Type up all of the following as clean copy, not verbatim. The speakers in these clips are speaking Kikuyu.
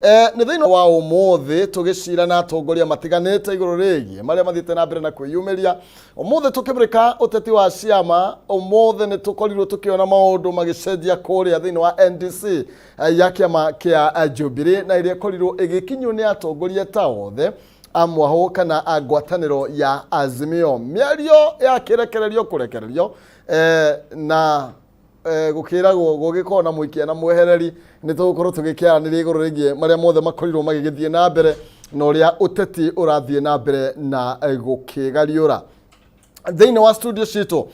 Nĩ thĩinĩ wa ũmũthĩ tũgĩcira na atongoria matiganĩte igũrũ rĩgiĩ marĩa mathiĩte na mbere na kwĩyumĩria. Ũmũthĩ tũkĩmũrĩka ũteti wa ciama. Ũmũthĩ nĩ tũkorirwo tũkĩona maũndũ magĩcenjia kũrĩa thĩinĩ wa NDC ya kĩama kĩa Jubilee, na ĩrĩa ĩkorirwo ĩgĩkinyio nĩ atongoria ta othe a mwahũ kana a ngwatanĩro ya Azimio. Mĩario ya kĩrekererio kũrekererio na gũkĩragwo gũgĩkorwo na mũikia na mwehereri. Nĩ tũgũkorwo tũgĩkĩaranĩria igũrũ rĩgiĩ marĩa mothe makorirwo magĩgĩthiĩ na mbere na ũrĩa ũteti ũrathiĩ na mbere na gũkĩgariũra. Thĩinĩ wa studio citũ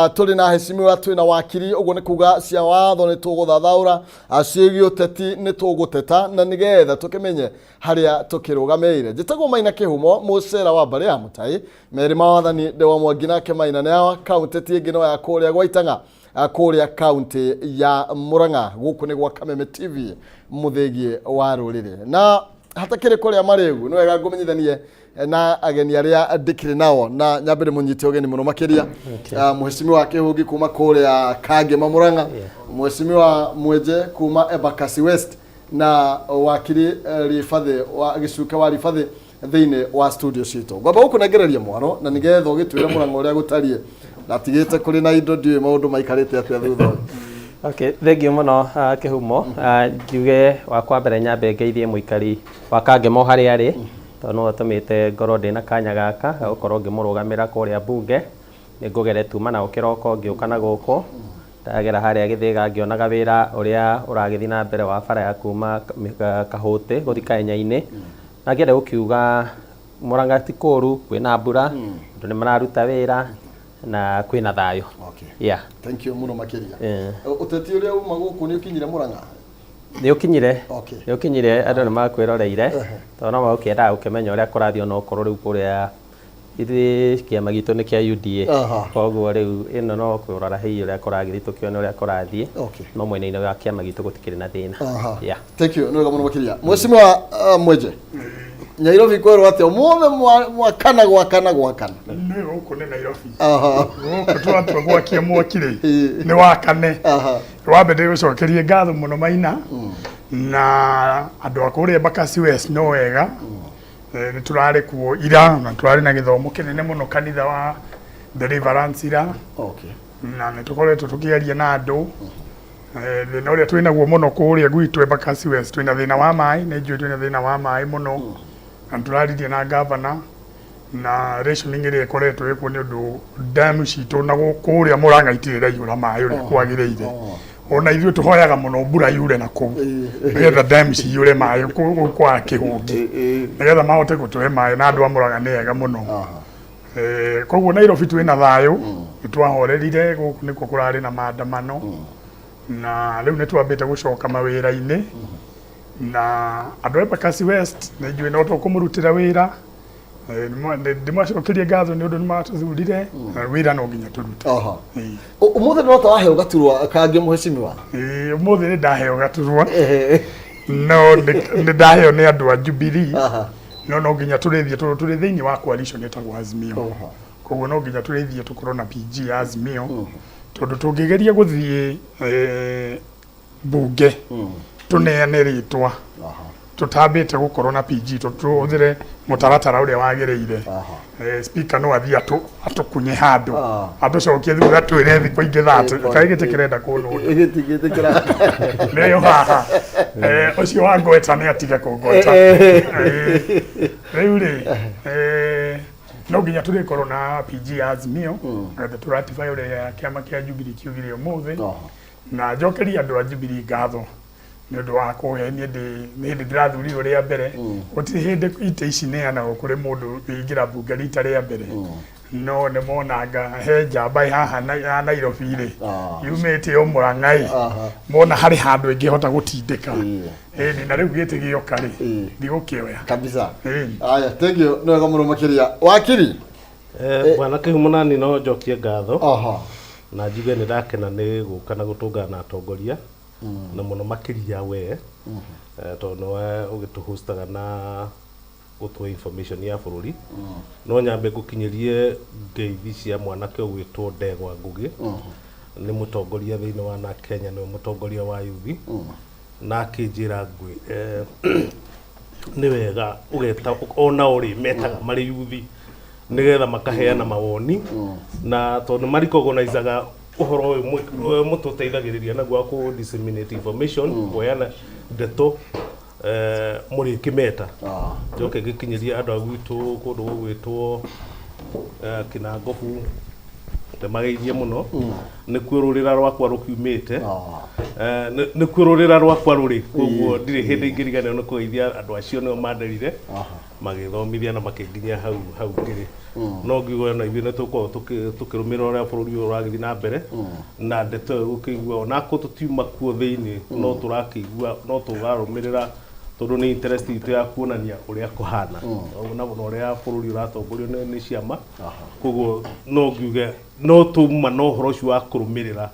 tũrĩ na heshimiwa, twĩ na wakiri, ũguo nĩ kuga cia watho nĩ tũgũthathaũra, ciĩgiĩ ũteti nĩ tũgũteta, na nĩgetha tũkĩmenye harĩa tũkĩrũgamĩire. Njĩtagwo Maina Kĩhumo, mũcera wa mbarĩ ya Mũtai merĩ ma wathani ndewa Mwangi, nake Maina nĩ awa kaũntĩ ti ĩngĩ no ya kũrĩa gwa Itang'a, kũrĩa kaũntĩ ya Murang'a. Gũkũ nĩ gwa Kameme TV, mũthĩgi wa rũrĩrĩ. Na hatakĩrĩ kũrĩa marĩgu, nĩ wega ngũmenyithanie na ageni arĩa ndĩkĩrĩ nao, na nyambe ndĩmũnyite ũgeni mũno makĩria. Mheshimiwa Kĩhũngi kuma kũrĩa Kangema Murang'a, Mheshimiwa Mwenje kuma Embakasi West, na wakiri Ribathĩ wa Gĩcuke wa Ribathĩ thĩinĩ wa studio citũ. Ngwamba gũkũnengereria mwaro na nĩgetha ũgĩtwĩre Mũrang'a ũrĩa gũtariĩ. Ndatigĩte kũrĩ na indo, ndiũĩ maũndũ maikarĩte atĩa thutha ũyũ. Okay, thengiũ mũno Kĩhumo. Njuge wakwa mbere nyambe ngeithie mũikari wa Kangema o harĩa arĩ, tondũ nĩwe ũtũmĩte ngorwo ndĩna kanya gaka ga gũkorwo ngĩmũrũgamĩra kũrĩa mbunge. Nĩ ngũgere tuma nao kĩroko ngĩũka na gũkũ, ndagera harĩa Gĩthĩga ngĩonaga wĩra ũrĩa ũragĩthiĩ na mbere wa bara ya kuma Kahũtĩ gũthiĩ Kaenya-inĩ. Na ngĩenda gũkiuga Mũrang'a ti kũru, kwĩna mbura, andũ nĩ mararuta wĩra na kwĩna thayũ. Yeah. Thank you mũno makĩria. Ũteti ũrĩa uma gũkũ nĩ ũkinyire Mũrang'a? Nĩ ũkinyire. Nĩ ũkinyire, andũ nĩ makwĩroreire, tondũ no magũkĩendaga gũkĩmenya ũrĩa kũrathiĩ, ona okorwo rĩu kũrĩa ithuĩ kĩama gitũ nĩ kĩa UDA. Koguo rĩu ĩno no kũrora hihi ũrĩa kũragĩthiĩ, tũkĩone ũrĩa kũrathiĩ. No mwena-inĩ wa kĩama gitũ gũtikĩrĩ na thĩna. Yeah. Thank you, nĩ wega mũno makĩria. Mheshimiwa Mwenje, Nairobi kwerwo atĩa ũmũthĩ mwakana gwakana gwakana? Nĩ gũkũ nĩ Nairobi. Gũkũ twatua gwakia mwaki rĩ, nĩ wakane. Wambe ndĩgũcokerie ngatho mũno Maina na andũ a kũrĩa Embakasi West. No wega. Nĩ tũrarĩ kuo ira na tũrarĩ na gĩthomo kĩnene mũno kanitha wa Deliverance ira. Na nĩ tũkoretwo tũkĩaria na andũ. Thĩna ũrĩa twĩnaguo mũno kũrĩa gwitũ Embakasi West, twĩna thĩna wa maĩ. Nĩ njũĩ twĩna thĩna wa maĩ mũno, na nĩ tũraririe na gavana na rationing ĩrĩa ĩkoretwo ĩkuo nĩ ũndũ dam citũ na kũrĩa Mũrang'a itirĩ iraihũra maĩ ũrĩa kwagĩrĩire. Ona ithuĩ tũhoyaga mũno mbura yure na kũu nĩgetha dam ciyũre maĩ kũu kwa Kĩhũngi, nĩgetha mahote gũtũhe maĩ, na andũ a Mũrang'a nĩ ega mũno. Koguo Nairobi twĩna thayũ, nĩ twahorerire. Gũkũ nĩkuo kũrarĩ na maandamano, na rĩu nĩ twambĩte gũcoka mawĩra-inĩ na andũ a Embakasi West nĩ njũĩ no tũkũmũrutĩra wĩra. Ndĩmacokerie ngatho nĩ ũndũ nĩ matũthurire, na wĩra no nginya tũrute. Ũmũthĩ no ta waheo gaturwa kangĩ, mheshimiwa? Ũmũthĩ nĩ ndaheo gaturwa, no nĩ ndaheo nĩ andũ a Jubilee. No nginya tũrĩthiĩ tondũ tũrĩ thĩinĩ wa coalition ĩtagwo Azimio. Koguo no nginya tũrĩthiĩ tũkorwo na PG ya Azimio, tondũ tũngĩgeria gũthiĩ mbunge tũneane rĩtwa tũtambĩte gũkorwo na PG, tũhũthĩre mũtaratara ũrĩa wagĩrĩire, speaker no athiĩ atũkunye handũ, atũcokie thutha, twĩre thikũ ingĩ 30 kaĩ gĩtĩ kĩrenda kũnũnda. Gĩtĩ gĩtĩ kĩra Nĩyo haha. Ũcio wa ngweta nĩ atige kũngweta. Rĩu rĩ, no nginya tũrĩkorwo na PG ya Azimio getha tũratify ũrĩa kĩama kĩa Jubilee kiugire ũmũthĩ. Na njokerie andũ a Jubilee ngatho nĩ ũndũ wa kũhe niĩ ndĩ nĩ hĩndĩ ndĩrathurirwo rĩa mbere. Gũtirĩ hĩndĩ itĩ ici neanagwo kũrĩ mũndũ ingĩra mbunge rita rĩa mbere, no nĩ monanga he njamba ĩ haha ya Nairobi rĩ, yumĩte o Mũrang'a ĩ, mona harĩ handũ ĩngĩhota gũtindĩka. Ĩni, na rĩu gĩtĩ gĩoka rĩ, ndigũkĩoya. Kabisa. Ĩni. Aya, thank you, nĩ wega mũno makĩria, wakiri. Bwana Kĩhumo, nani no njokie ngatho na njuge nĩ ndakena nĩ gũka na gũtũngana na atongoria, na mũno makĩria we, tondũ nĩwe ũgĩtũhostaga na gũtũhe information ya bũrũri. No nyambe ngũkinyĩrie ngeithi cia mwanake ũgwĩtwo Ndegwa Ngũgĩ, nĩ mũtongoria thĩinĩ wa na Kenya, nĩwe mũtongoria wa yuthi. Na akĩnjĩra ngwĩre nĩ wega ũgeta ona ũrĩ metaga marĩ yuthi nĩgetha makaheana mawoni, na tondũ nĩ maricognizaga ũhoro ũyũ mũtũteithagĩrĩria naguo wa kũ disseminate information, kuheana ndeto, mũrĩkĩmeta. Njoke ngĩkinyĩria andũ a gwitũ kũndũ gũgwĩtwo Kinangobu, ndĩmageithie mũno, nĩkuo rũrĩra rwakwa rũkiumĩte. Nĩkuo rũrĩra rwakwa rũrĩ, koguo ndirĩ hĩndĩ ingĩriganĩrwo nĩ kũgeithia andũ acio, nĩo manderire, magĩthomithia na makĩnginyia hau hau ngĩrĩ. No ngiuga ona ithuĩ nĩ tũkoragwo tũkĩrũmĩrĩra ũrĩa bũrũri ũyũ ũragĩthiĩ na mbere, na ndeto ĩyo gũkĩigua onakorwo tũtiuma kuo thĩinĩ, no tũrakĩigua, no tũrarũmĩrĩra tondũ nĩ interest itũ ya kuonania ũrĩa kũhana na ũrĩa bũrũri ũratongorio nĩ ciama. Koguo no ngiuge no tuma na ũhoro ũcio wa kũrũmĩrĩra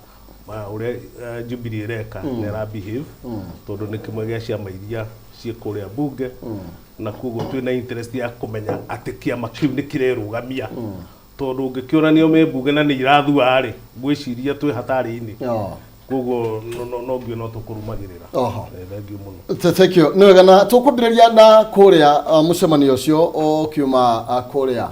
ũrĩa Jubilee ĩreka na ĩra behave, tondũ nĩ kĩmwe gĩa ciama iria ciĩ kũrĩa bunge, na koguo twĩna interest ya kũmenya atĩ kĩama kĩu nĩ kĩrerũgamia, tondũ ũngĩkĩona nĩo me bunge na nĩ irathua rĩ, ngwĩciria twĩ hatarĩ-inĩ. Koguo no ngiuge no tũkũrũmagĩrĩra. Thank you mũno. Thank you. Nĩ wega, na tũkwambĩrĩria na kũrĩa mũcemanio ũcio ũkiuma kũrĩa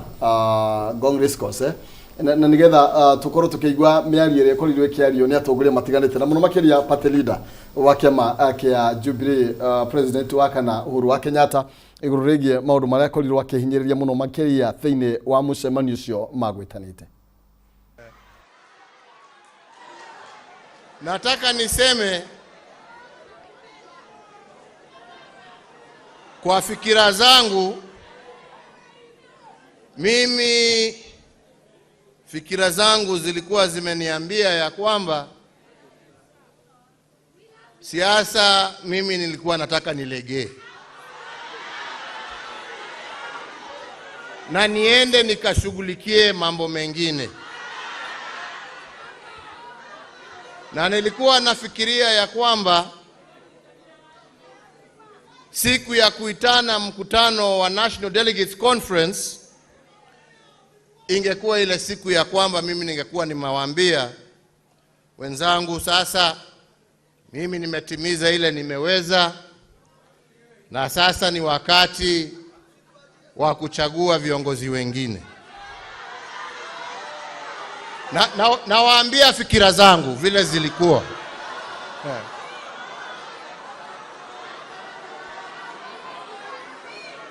Ngong Race Course, eh? Na nĩgetha tũkorwo tũkĩigua mĩario ĩrĩa ĩkorirwo ĩkĩario nĩ atongoria matiganĩte, na mũno makĩria party leader wa kĩama kĩa Jubilee, president wa kana Uhuru wa Kenyatta, igũrũ rĩgiĩ maũndũ marĩa akorirwo akĩhinyĩrĩria mũno makĩria thĩinĩ wa mũcemanio ũcio magwĩtanĩte. Nataka niseme kwa fikira zangu, mimi fikira zangu zilikuwa zimeniambia ya kwamba siasa mimi nilikuwa nataka nilegee na niende nikashughulikie mambo mengine, na nilikuwa nafikiria ya kwamba siku ya kuitana mkutano wa National Delegates Conference ingekuwa ile siku ya kwamba mimi ningekuwa nimewaambia wenzangu, sasa mimi nimetimiza ile nimeweza, na sasa ni wakati wa kuchagua viongozi wengine. Nawaambia fikira zangu vile zilikuwa.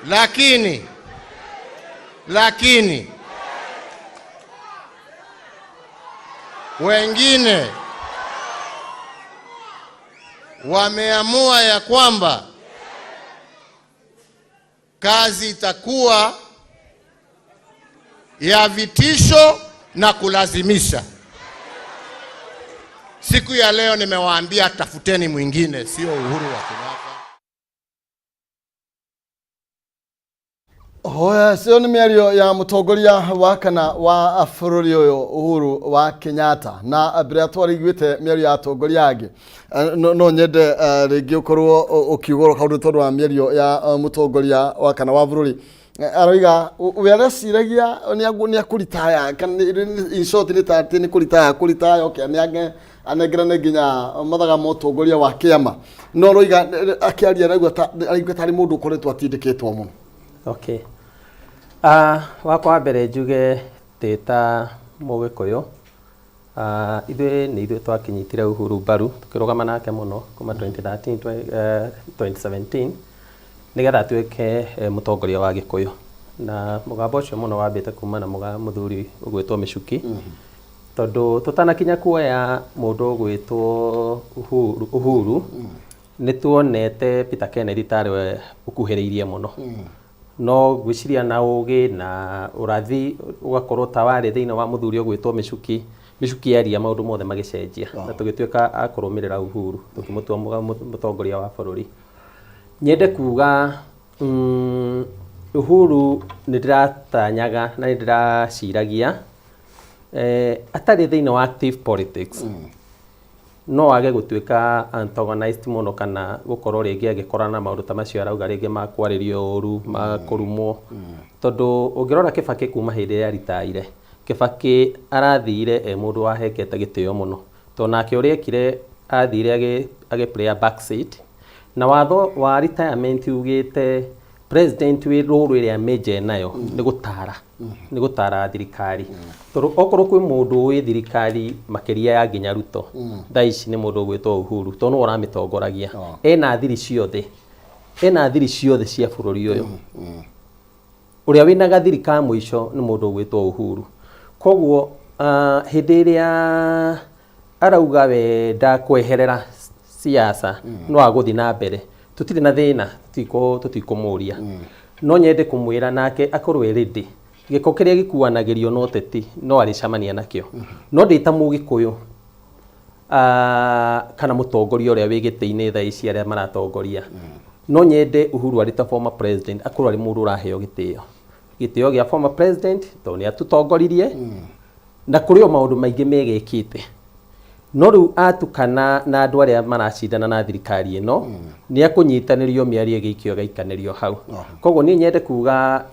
Lakini wengine wameamua ya kwamba kazi itakuwa ya vitisho na kulazimisha. Siku ya leo nimewaambia tafuteni mwingine, sio Uhuru wa Kenyatta. Hoya, cio nĩ mĩario ya mũtongoria wa kana wa bũrũri ũyũ Uhuru wa Kenyatta, na mbere ya twariguĩte mĩario ya atongoria angĩ, no nyende rĩngĩ ũkorwo ũkiuga kaũndũ tondũ wa mĩario ya mũtongoria wa kana wa bũrũri. Aroiga we areciragia nĩ akũritaya, kana in short nĩ ta atĩ nĩ kũritaya kũritaya, okay, nĩ anengerane nginya mathaga ma ũtongoria wa kĩama, no aroiga akĩaria araigua tarĩ mũndũ ũkoretwo atindĩkĩtwo mũno. Okay. Wakwa wa mbere njuge ndĩ ta Mũgĩkũyũ, ithuĩ nĩ ithuĩ twakĩnyitire Uhuru mbaru, tũkĩrũgama nake mũno kuma 2013, 2017 nĩgetha atuĩke mũtongoria wa Gĩkũyũ, na mũgambo ũcio mũno wambĩte kuma na mũthuri ũgwĩtwo Mĩcuki, tondũ tũtanakinya kuoya mũndũ ũgwĩtwo Uhuru, nĩ tuonete Peter Kennedy tarĩ we ũkuhĩrĩirie mũno, no ngwĩciria na ũgĩ na ũrathi ũgakorwo ta warĩ thĩinĩ wa mũthuri ũgwĩtwo Mĩcuki. Mĩcuki aria, maũndũ mothe magĩcenjia na tũgĩtuĩka a kũrũmĩrĩra Uhuru, tũkĩmũtua mũtongoria wa bũrũri. Nyende kuga Uhuru nĩ ndĩratanyaga na nĩ ndĩraciragia atarĩ thĩinĩ wa active politics no age gũtuĩka antagonized mũno, kana gũkorwo rĩngĩ agĩkorana na maũndũ ta macio arauga, rĩngĩ ma kwarĩrio ũru, ma kũrumwo, tondũ ũngĩrora Kĩbakĩ kuma hĩndĩ ĩrĩa aritaire, Kĩbakĩ arathire e mũndũ wahekete gĩtĩo mũno, tondũ nake ũrĩa ekire athire agĩ play a back seat. Na watho wa retirement ugĩte president wĩ rũrũ ĩrĩa major nayo nĩ gũtara, nĩ gũtara thirikari, tondũ okorwo kwĩ mũndũ wĩ thirikari makĩria ya nginya Ruto thaa ici nĩ mũndũ ũgwĩtwo Uhuru, tondũ nĩwe ũramĩtongoragia. Ena thiri ciothe, ena thiri ciothe cia bũrũri ũyũ. Ũrĩa wĩna gathiri ka mũico nĩ mũndũ ũgwĩtwo Uhuru. Koguo hĩndĩ ĩrĩa arauga we ndakweherera siasa, no agũthiĩ na mbere, tũtirĩ na thĩna, tũtikũmũria. No nyende kũmwĩra nake akorwo e ready, gĩko kĩrĩa gĩkuanagĩrio na ũteti no arĩcemania nakĩo. No ndĩ ta Mũgĩkũyũ kana mũtongoria ũrĩa wĩ gĩtĩ-inĩ thaa ici, arĩa maratongoria, no nyende Uhuru arĩ ta former president akorwo arĩ mũndũ ũraheo gĩtĩo, gĩtĩo gĩa former president, tondũ nĩ atũtongoririe na kũrĩ o maũndũ maingĩ mega ekĩte. No rĩu atukana na andũ arĩa maracindana na thirikari ĩno, nĩ akũnyitanĩrio mĩario ĩgĩikio ĩgaikanĩrio hau. Koguo niĩ nyende kuga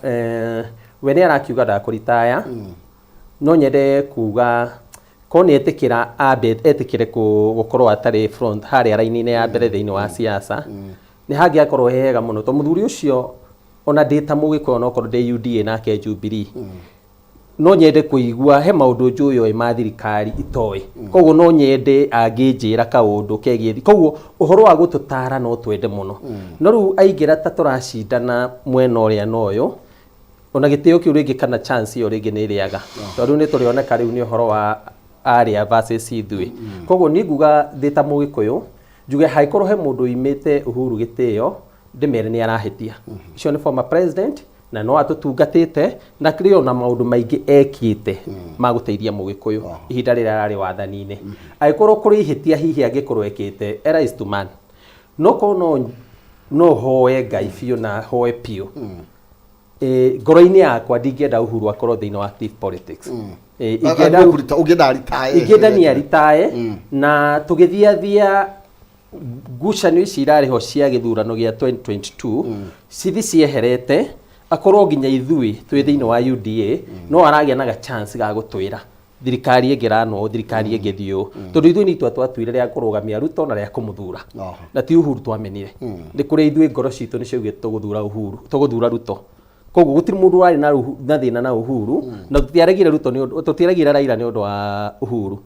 we nĩ arakiuga ndakũritaya, no nyende kuga ko nĩ etĩkĩra, ambe etĩkĩre gũkorwo atarĩ front harĩa raini-inĩ ya mbere thĩinĩ wa siasa, nĩ hangĩakorwo he hega mũno, tondũ mũthuri ũcio ona ndĩ ta Mũgĩkũyũ, no korwo ndĩ UDA nake Jubilee, no nyende kũigua he maũndũ njũĩ oĩ ma thirikari itoĩ. Koguo no nyende angĩnjĩra kaũndũ kegiĩ, koguo ũhoro wa gũtũtara no twende mũno. No rĩu aingĩra ta tũracindana mwena ũrĩa na ũyũ, ona gĩtĩo kĩu rĩngĩ kana chance ĩyo rĩngĩ nĩ ĩrĩaga, tondũ rĩu nĩ tũrĩoneka rĩu nĩ ũhoro wa arĩa versus ithuĩ. Koguo niĩ nguga ndĩ ta Mũgĩkũyũ njuge hangĩkorwo he mũndũ imĩte Uhuru gĩtĩo, ndĩmere nĩ arahĩtia. Ũcio nĩ former president na no atũtungatĩte na kĩrĩ ona maũndũ maingĩ ekĩte ma gũteithia Mũgĩkũyũ ihinda rĩrĩa ararĩ wathani-inĩ. Angĩkorwo kũrĩ ihĩtia hihi angĩkorwo ekĩte, error is to man. No korwo no hoe Ngai biũ na hoe biũ, ngoro-inĩ yakwa ndingĩenda Uhuru akorwo thĩinĩ wa active politics. Ingĩenda Ũngĩenda aritae? Ingĩenda ni aritae na tũgĩthiathia ngucanio ici irarĩ ho cia gĩthurano gĩa 2022 cithi cieherete, akorwo nginya ithuĩ twĩ thĩinĩ wa UDA no aragĩa na ga chance ga gũtwĩra thirikari ĩngĩranwo, thirikari ĩngĩthiĩ ũũ, tondũ ithuĩ nĩ itua twatuire rĩa kũrũgamia Ruto na rĩa kũmũthura na ti Uhuru twamenire. Nĩ kũrĩ ithuĩ ngoro citũ nĩ ciaugĩte tũgũthura Uhuru, tũgũthura Ruto. Koguo gũtirĩ mũndũ warĩ na thĩna na Uhuru, na tũtiaregire Ruto nĩ ũndũ, tũtiaregire Raila nĩ ũndũ wa Uhuru.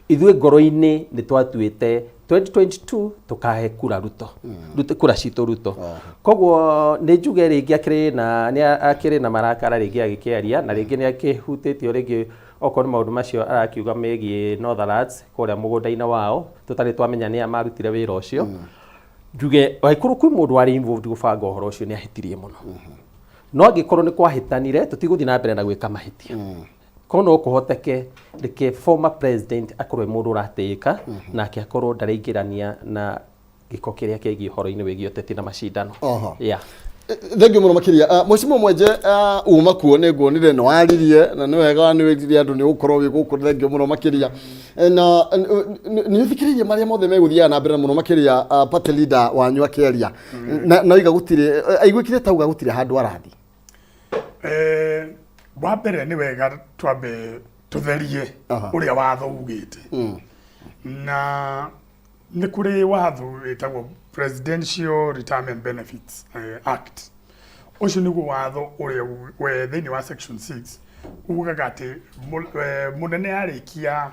Ithuĩ ngoro-inĩ nĩ twatuĩte 2022 tũkahe kura Ruto, Ruto, kura citũ Ruto. Koguo nĩ njuge rĩngĩ akĩrĩ na nĩ akĩrĩ na marakara rĩngĩ agĩkĩaria, na rĩngĩ nĩ akĩhutĩtio rĩngĩ okorwo nĩ maũndũ macio arakiuga megiĩ Northlands kũrĩa mũgũnda-inĩ wao, tũtarĩ twamenya nĩa marutire wĩra ũcio. Njuge angĩkorwo kwĩ mũndũ warĩ involved gũbanga ũhoro ũcio, nĩ ahĩtirie mũno. No angĩkorwo nĩ kwahĩtanire, tũtigũthiĩ na mbere na gwĩka mahĩtia. Korwo no kũhoteke, reke former president akorwo e mũndũ ũratĩĩka, nake akorwo ndareingĩrania na gĩko kĩrĩa kĩgiĩ ũhoro-inĩ wĩgiĩ ũteti na macindano. Yeah. Thengiũ mũno makĩria. Mheshimiwa Mwenje, uma kuo nĩ nguonire nĩ waririe na nĩ wega nĩ wĩrire andũ nĩ ũgũkorwo wĩ gũkũ. Thengiũ mũno makĩria. Na nĩ ũthikĩrĩirie marĩa mothe megũthiaga na mbere na mũno makĩria party leader wanyu akĩaria na oiga gũtirĩ, aiguĩkire tauga gũtirĩ handũ arathiĩ. Wa mbere nĩ wega twambe tũtherie ũrĩa watho ugĩte, na nĩ kũrĩ watho wĩtagwo Presidential Retirement Benefits Act. Ũcio nĩguo watho ũrĩa we thĩinĩ wa section 6 ugaga atĩ mũnene arĩkia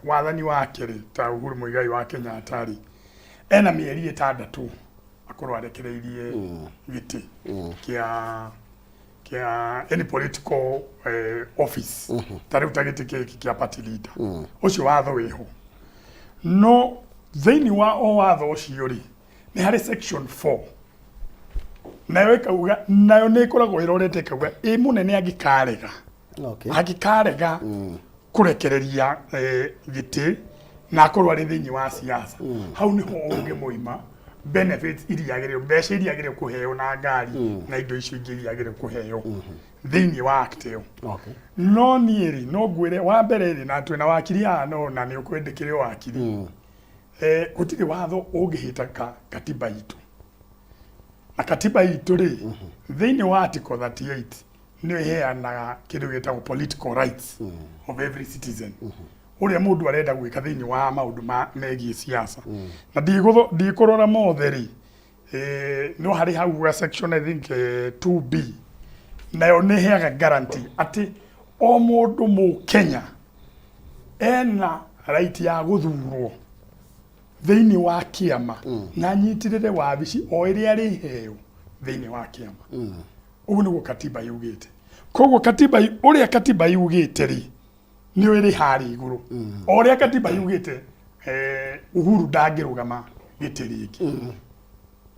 wathani wake rĩ, ta Uhuru Muigai wa Kenyatta rĩ, ena mĩeri 6 akorwo arekereirie gĩtĩ kĩa any political office, ta rĩu ta gĩtĩ gĩkĩ kĩa party leader. Ũcio watho wĩho, no thĩinĩ wa o watho ũcio rĩ, nĩ harĩ section 4, nayo ĩkauga, nayo nĩ ĩkoragwo ĩrorete ĩkauga ĩ mũnene angĩkarega angĩkarega kũrekereria gĩtĩ na akorwo arĩ thĩinĩ wa siasa, hau nĩho ũngĩmũima benefits iria agĩrĩirwo, mbeca iria agĩrĩirwo kũheo na ngari na indo icio ingĩ iria agĩrĩirwo kũheo thĩinĩ wa act ĩyo. No niĩ rĩ, no ngwĩre wa mbere rĩ, na twĩna wakiri haha, no na nĩ ũkwendekire wakiri, gũtirĩ watho ũngĩhĩtaka katiba itũ, na katiba itũ rĩ, thĩinĩ wa article 38 nĩ ĩheanaga kĩndũ gĩtagwo political rights of every citizen. Ũrĩa mũndũ arenda gwĩka thĩinĩ wa maũndũ ma megiĩ siasa na ndikũrora mothe rĩ, no harĩ hau ga section, I think, 2B, nayo nĩ ĩheaga guarantee atĩ o mũndũ Mũkenya ena right ya gũthurwo thĩinĩ wa kĩama na anyitĩrĩre wabici o ĩrĩa arĩheo thĩinĩ wa kĩama. Ũguo nĩguo katiba yugĩte. Koguo katiba, ũrĩa katiba yugĩte rĩ, nĩyo ĩrĩ harĩa igũrũ. O ũrĩa katiba yugĩte, Uhuru ndangĩrũgama gĩtĩ rĩngĩ,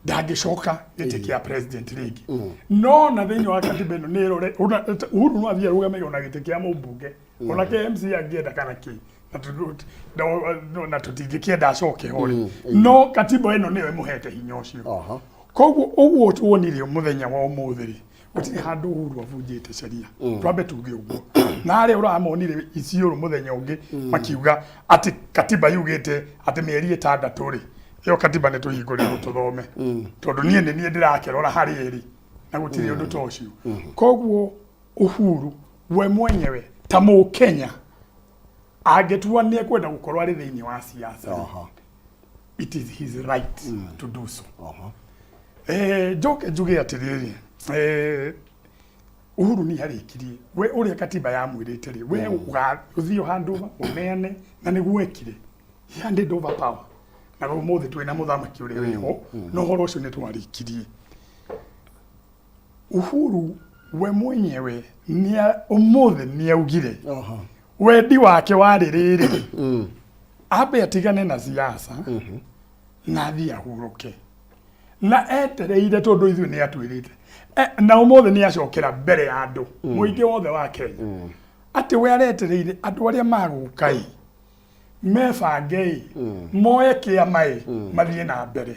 ndangĩcoka gĩtĩ kĩa president rĩngĩ. No na thĩinĩ wa katiba ĩno nĩ ĩrore Uhuru no athiĩ arũgame ona gĩtĩ kĩa mũmbunge, ona kĩa MC angĩenda kana kĩ, na tũtingĩkĩenda acoke ho rĩ, no katiba ĩno nĩyo ĩmũhete hinya ũcio. Koguo ũguo tuonire mũthenya wa ũmũthĩ rĩ, gũtirĩ handũ Uhuru abunjĩte sheria. Twambe tuge ũguo. Na arĩa ũramonire Isiolo mũthenya ũngĩ makiuga atĩ katiba yugĩte atĩ mĩeri 6 rĩ, ĩyo katiba nĩ tũhingũrĩrwo tũthome, tondũ niĩ nĩ niĩ ndĩrakĩrora harĩa ĩrĩ na gũtirĩ ũndũ ta ũcio. Koguo Uhuru we mwenyewe ta Mũkenya angĩtua nĩ ekwenda gũkorwo arĩ thĩinĩ wa siasa, it is his right to do so. Njoke njuge atĩrĩrĩ, Uhuru nĩ arĩkirie we ũrĩa katiba yamwĩrĩte rĩ, we ũthiĩ handũ ũneane, na nĩguo ekire. He handed over power na ũmũthĩ twĩna mũthamaki ũrĩa wĩho, na ũhoro ũcio nĩ twarĩkirie. Uhuru we mwenyewe ũmũthĩ nĩ augire wendi wake warĩ rĩrĩ, ambe atigane na siasa na athiĩ ahurũke na etereire, tondũ ithuĩ nĩ atwĩrĩte. Na ũmũthĩ nĩ acokera mbere ya andũ, mũingĩ wothe wa Kenya, atĩ we aretereire andũ arĩa magũka ĩ mebange ĩ moe kĩama ĩ mathiĩ na mbere.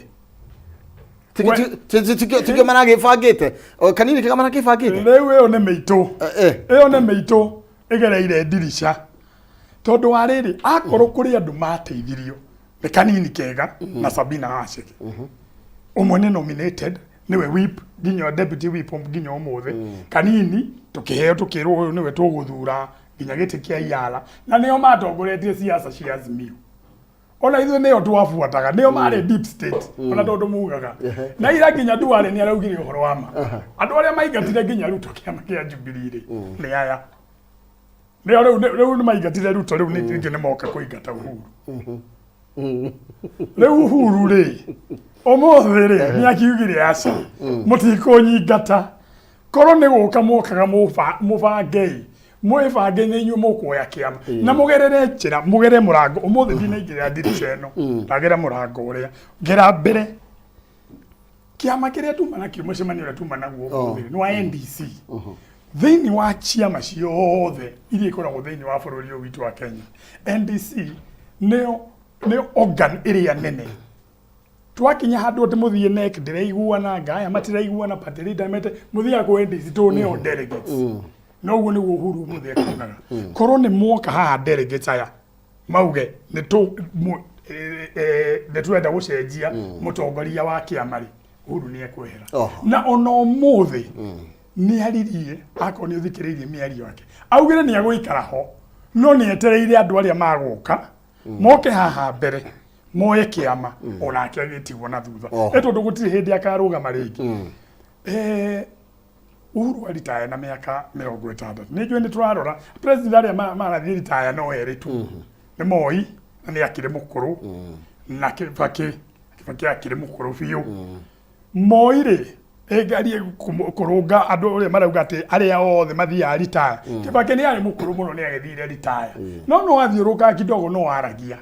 Tikio maragĩbangĩte? O, kanini kega maragĩbangĩte. Rĩu ĩyo nĩ mĩitũ. Ĩyo nĩ mĩitũ ĩgereire ndirica, tondũ wa rĩrĩ, akorwo kũrĩ andũ mateithirio nĩ kanini kega na Sabina Waceke, ũmwe nĩ nominated nĩwe whip nginya deputy whip nginya ũmũthĩ. Kanini tũkĩheo, tũkĩrwo ũyũ nĩwe tũgũthura nginya gĩtĩ kĩa Iara, na nĩo matongoretie siasa cia Azimio. Ona ithuĩ nĩo twabuataga, nĩo marĩ deep state, ona tondũ mugaga na ira nginya Duale nĩ araugire ũhoro wa ma, andũ arĩa maingatire nginya Ruto kĩama kĩa Jubilee rĩ, nĩ aya nĩo rĩu nĩ maingatire Ruto. Rĩu nĩ rĩngĩ nĩ moka kũingata Uhuru. Rĩu Uhuru rĩ, ũmũthĩ rĩ, nĩ akiugire, aca, mũtikũnyingata. Korwo nĩ gũka mokaga mũbangei, mwĩbange nĩ inyuĩ mũkuoya kĩama na mũgerere njĩra, mũgere mũrango. Ũmũthĩ ndinaingĩrĩra ndirica ĩno, ndagera mũrango ũrĩa ngera mbere. Kĩama kĩrĩa tuma nakĩo, mũcemanio ũrĩa tuma naguo ũmũthĩ nĩ wa NDC. Thĩinĩ wa ciama ciothe iria ikoragwo thĩinĩ wa bũrũri ũyũ witũ wa Kenya, NDC nĩyo organ ĩrĩa nene. Twakinya handũ atĩ mũthiĩ NEC ndĩraiguana, ngaya matiraiguana, party leader mete, mũthiaga kũ NDC tondũ nĩo delegates. Na ũguo nĩguo Uhuru ũmũthĩ ekugaga, korwo nĩ mwoka haha delegates aya mauge nĩ tũrenda gũcenjia mũtongoria wa kĩama rĩ, Uhuru nĩ ekwehera. Na ona ũmũthĩ nĩ aririe, akorwo nĩ ũthikĩrĩirie mĩario yake, augire nĩ agũikara ho, no nĩ etereire andũ arĩa magũka moke haha mbere moe kĩama, onake agĩtigwo na thutha. Nĩ tondũ gũtirĩ hĩndĩ akarũgama rĩngĩ. Uhuru aritaya na mĩaka 60. Nĩ njũĩ nĩ tũrarora president arĩa marathiĩ ritaya no erĩ tu, nĩ Moi na nĩ akĩrĩ mũkũrũ, na Kibaki. Kibaki akĩrĩ mũkũrũ biũ. Moi rĩ, ĩngarie kũrũnga andũ ũrĩa marauga atĩ arĩa othe mathiaga ritaya. Kibaki nĩ arĩ mũkũrũ mũno, nĩ agĩthire ritaya, no athiũrũrũkaga kidogo, no aragia.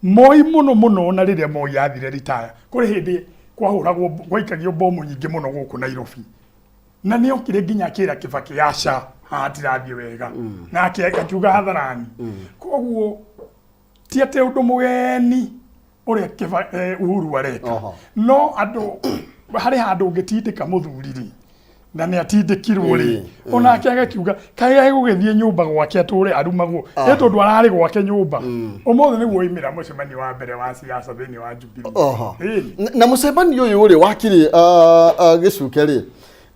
Moi mũno mũno, na rĩrĩa Moi athire ritaya, kũrĩ hĩndĩ kwahũragwo, gwaikagio bomu nyingĩ mũno gũkũ Nairobi, na nĩ okire nginya akĩra Kibaki, aca, haha tirathiĩ wega, nake akiuga hadharani. Koguo ti atĩ ũndũ mũgeni ũrĩa Uhuru areka. No andũ harĩ handũ ũngĩtindĩka mũthuri rĩ, na nĩ atindĩkirwo rĩ, onake agakiuga kaĩ egũgĩthiĩ nyũmba gwake atũre arumagwo ĩ tondũ ararĩ gwake nyũmba. Ũmũthĩ nĩguo oimĩra mũcemanio wa mbere wa siasa thĩinĩ wa Jubilee. Ĩni. Na mũcemanio ũyũ rĩ wakirĩ gĩcuke rĩ.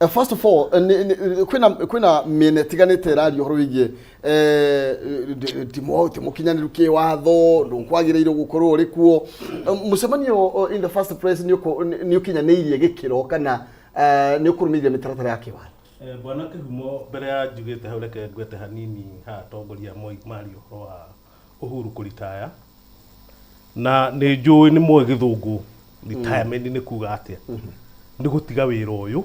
First of all, kwĩna mĩena ĩtiganĩte ĩraria ũhoro wĩgiĩ ti mũkinyanĩru kĩwatho, ndũkwagĩrĩirwo gũkorwo ũrĩ kuo. Mũcemanio in the first place nĩ ũkinyanĩirie gĩkĩro kana nĩ ũkũrũmĩrĩire mĩtaratara ya kĩwatho? Bwana Kĩhumo, mbere ya njugĩte hau, reke ngwete hanini haha atongoria maria ũhoro wa Uhuru kũritaya, na nĩ njũĩ nĩ moĩ gĩthũngũ retirement nĩ kuga atĩa. Nĩ gũtiga wĩra ũyũ,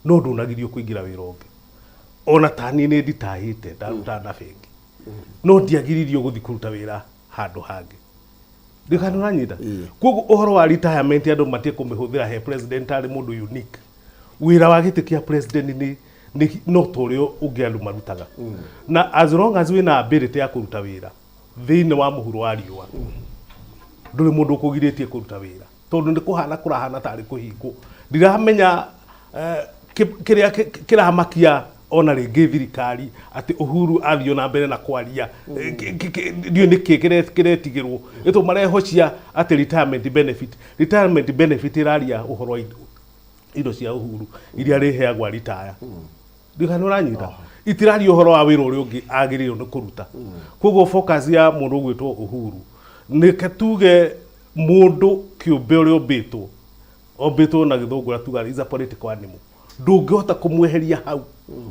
no ndũnagirio kũingĩra wĩra ũngĩ. Ona taniĩ nĩ nditahĩte, ndaruta na bengi, no ndiagiririo gũthiĩ kũruta wĩra handũ hangĩ. Ndikana ũranyita? Koguo ũhoro wa retirement andũ matie kũmĩhũthĩra he president arĩ mũndũ unique. Wĩra wa gĩtĩ kĩa president nĩ no ta ũrĩa ũngĩ andũ marutaga, na as long as wĩna ability ya kũruta wĩra thĩinĩ wa mũhuro wa riũa, ndũrĩ mũndũ ũkũgirĩtie kũruta wĩra, tondũ nĩ kũhana kũrahana tarĩ kũhingwo. Ndiramenya kĩrĩa kĩramakia ona rĩngĩ thirikari atĩ Uhuru athiĩ na mbere na kwaria. Ndiũĩ nĩkĩ kĩretigĩrwo ĩtũ marehocia atĩ retirement benefit. Retirement benefit ĩraria ũhoro wa indo cia Uhuru iria arĩheagwo aritaya. Ndikana ũranyita? Itiraria ũhoro wa wĩra ũrĩa ũngĩ agĩrĩirwo nĩ kũruta. Koguo focus ya mũndũ ũgwĩtwo Uhuru, nĩke tuge mũndũ kĩũmbe ũrĩa ũmbĩtwo ombĩtwo na gĩthũngũ ũrĩa tugaga is a political animal, ndũngĩhota kũmweheria hau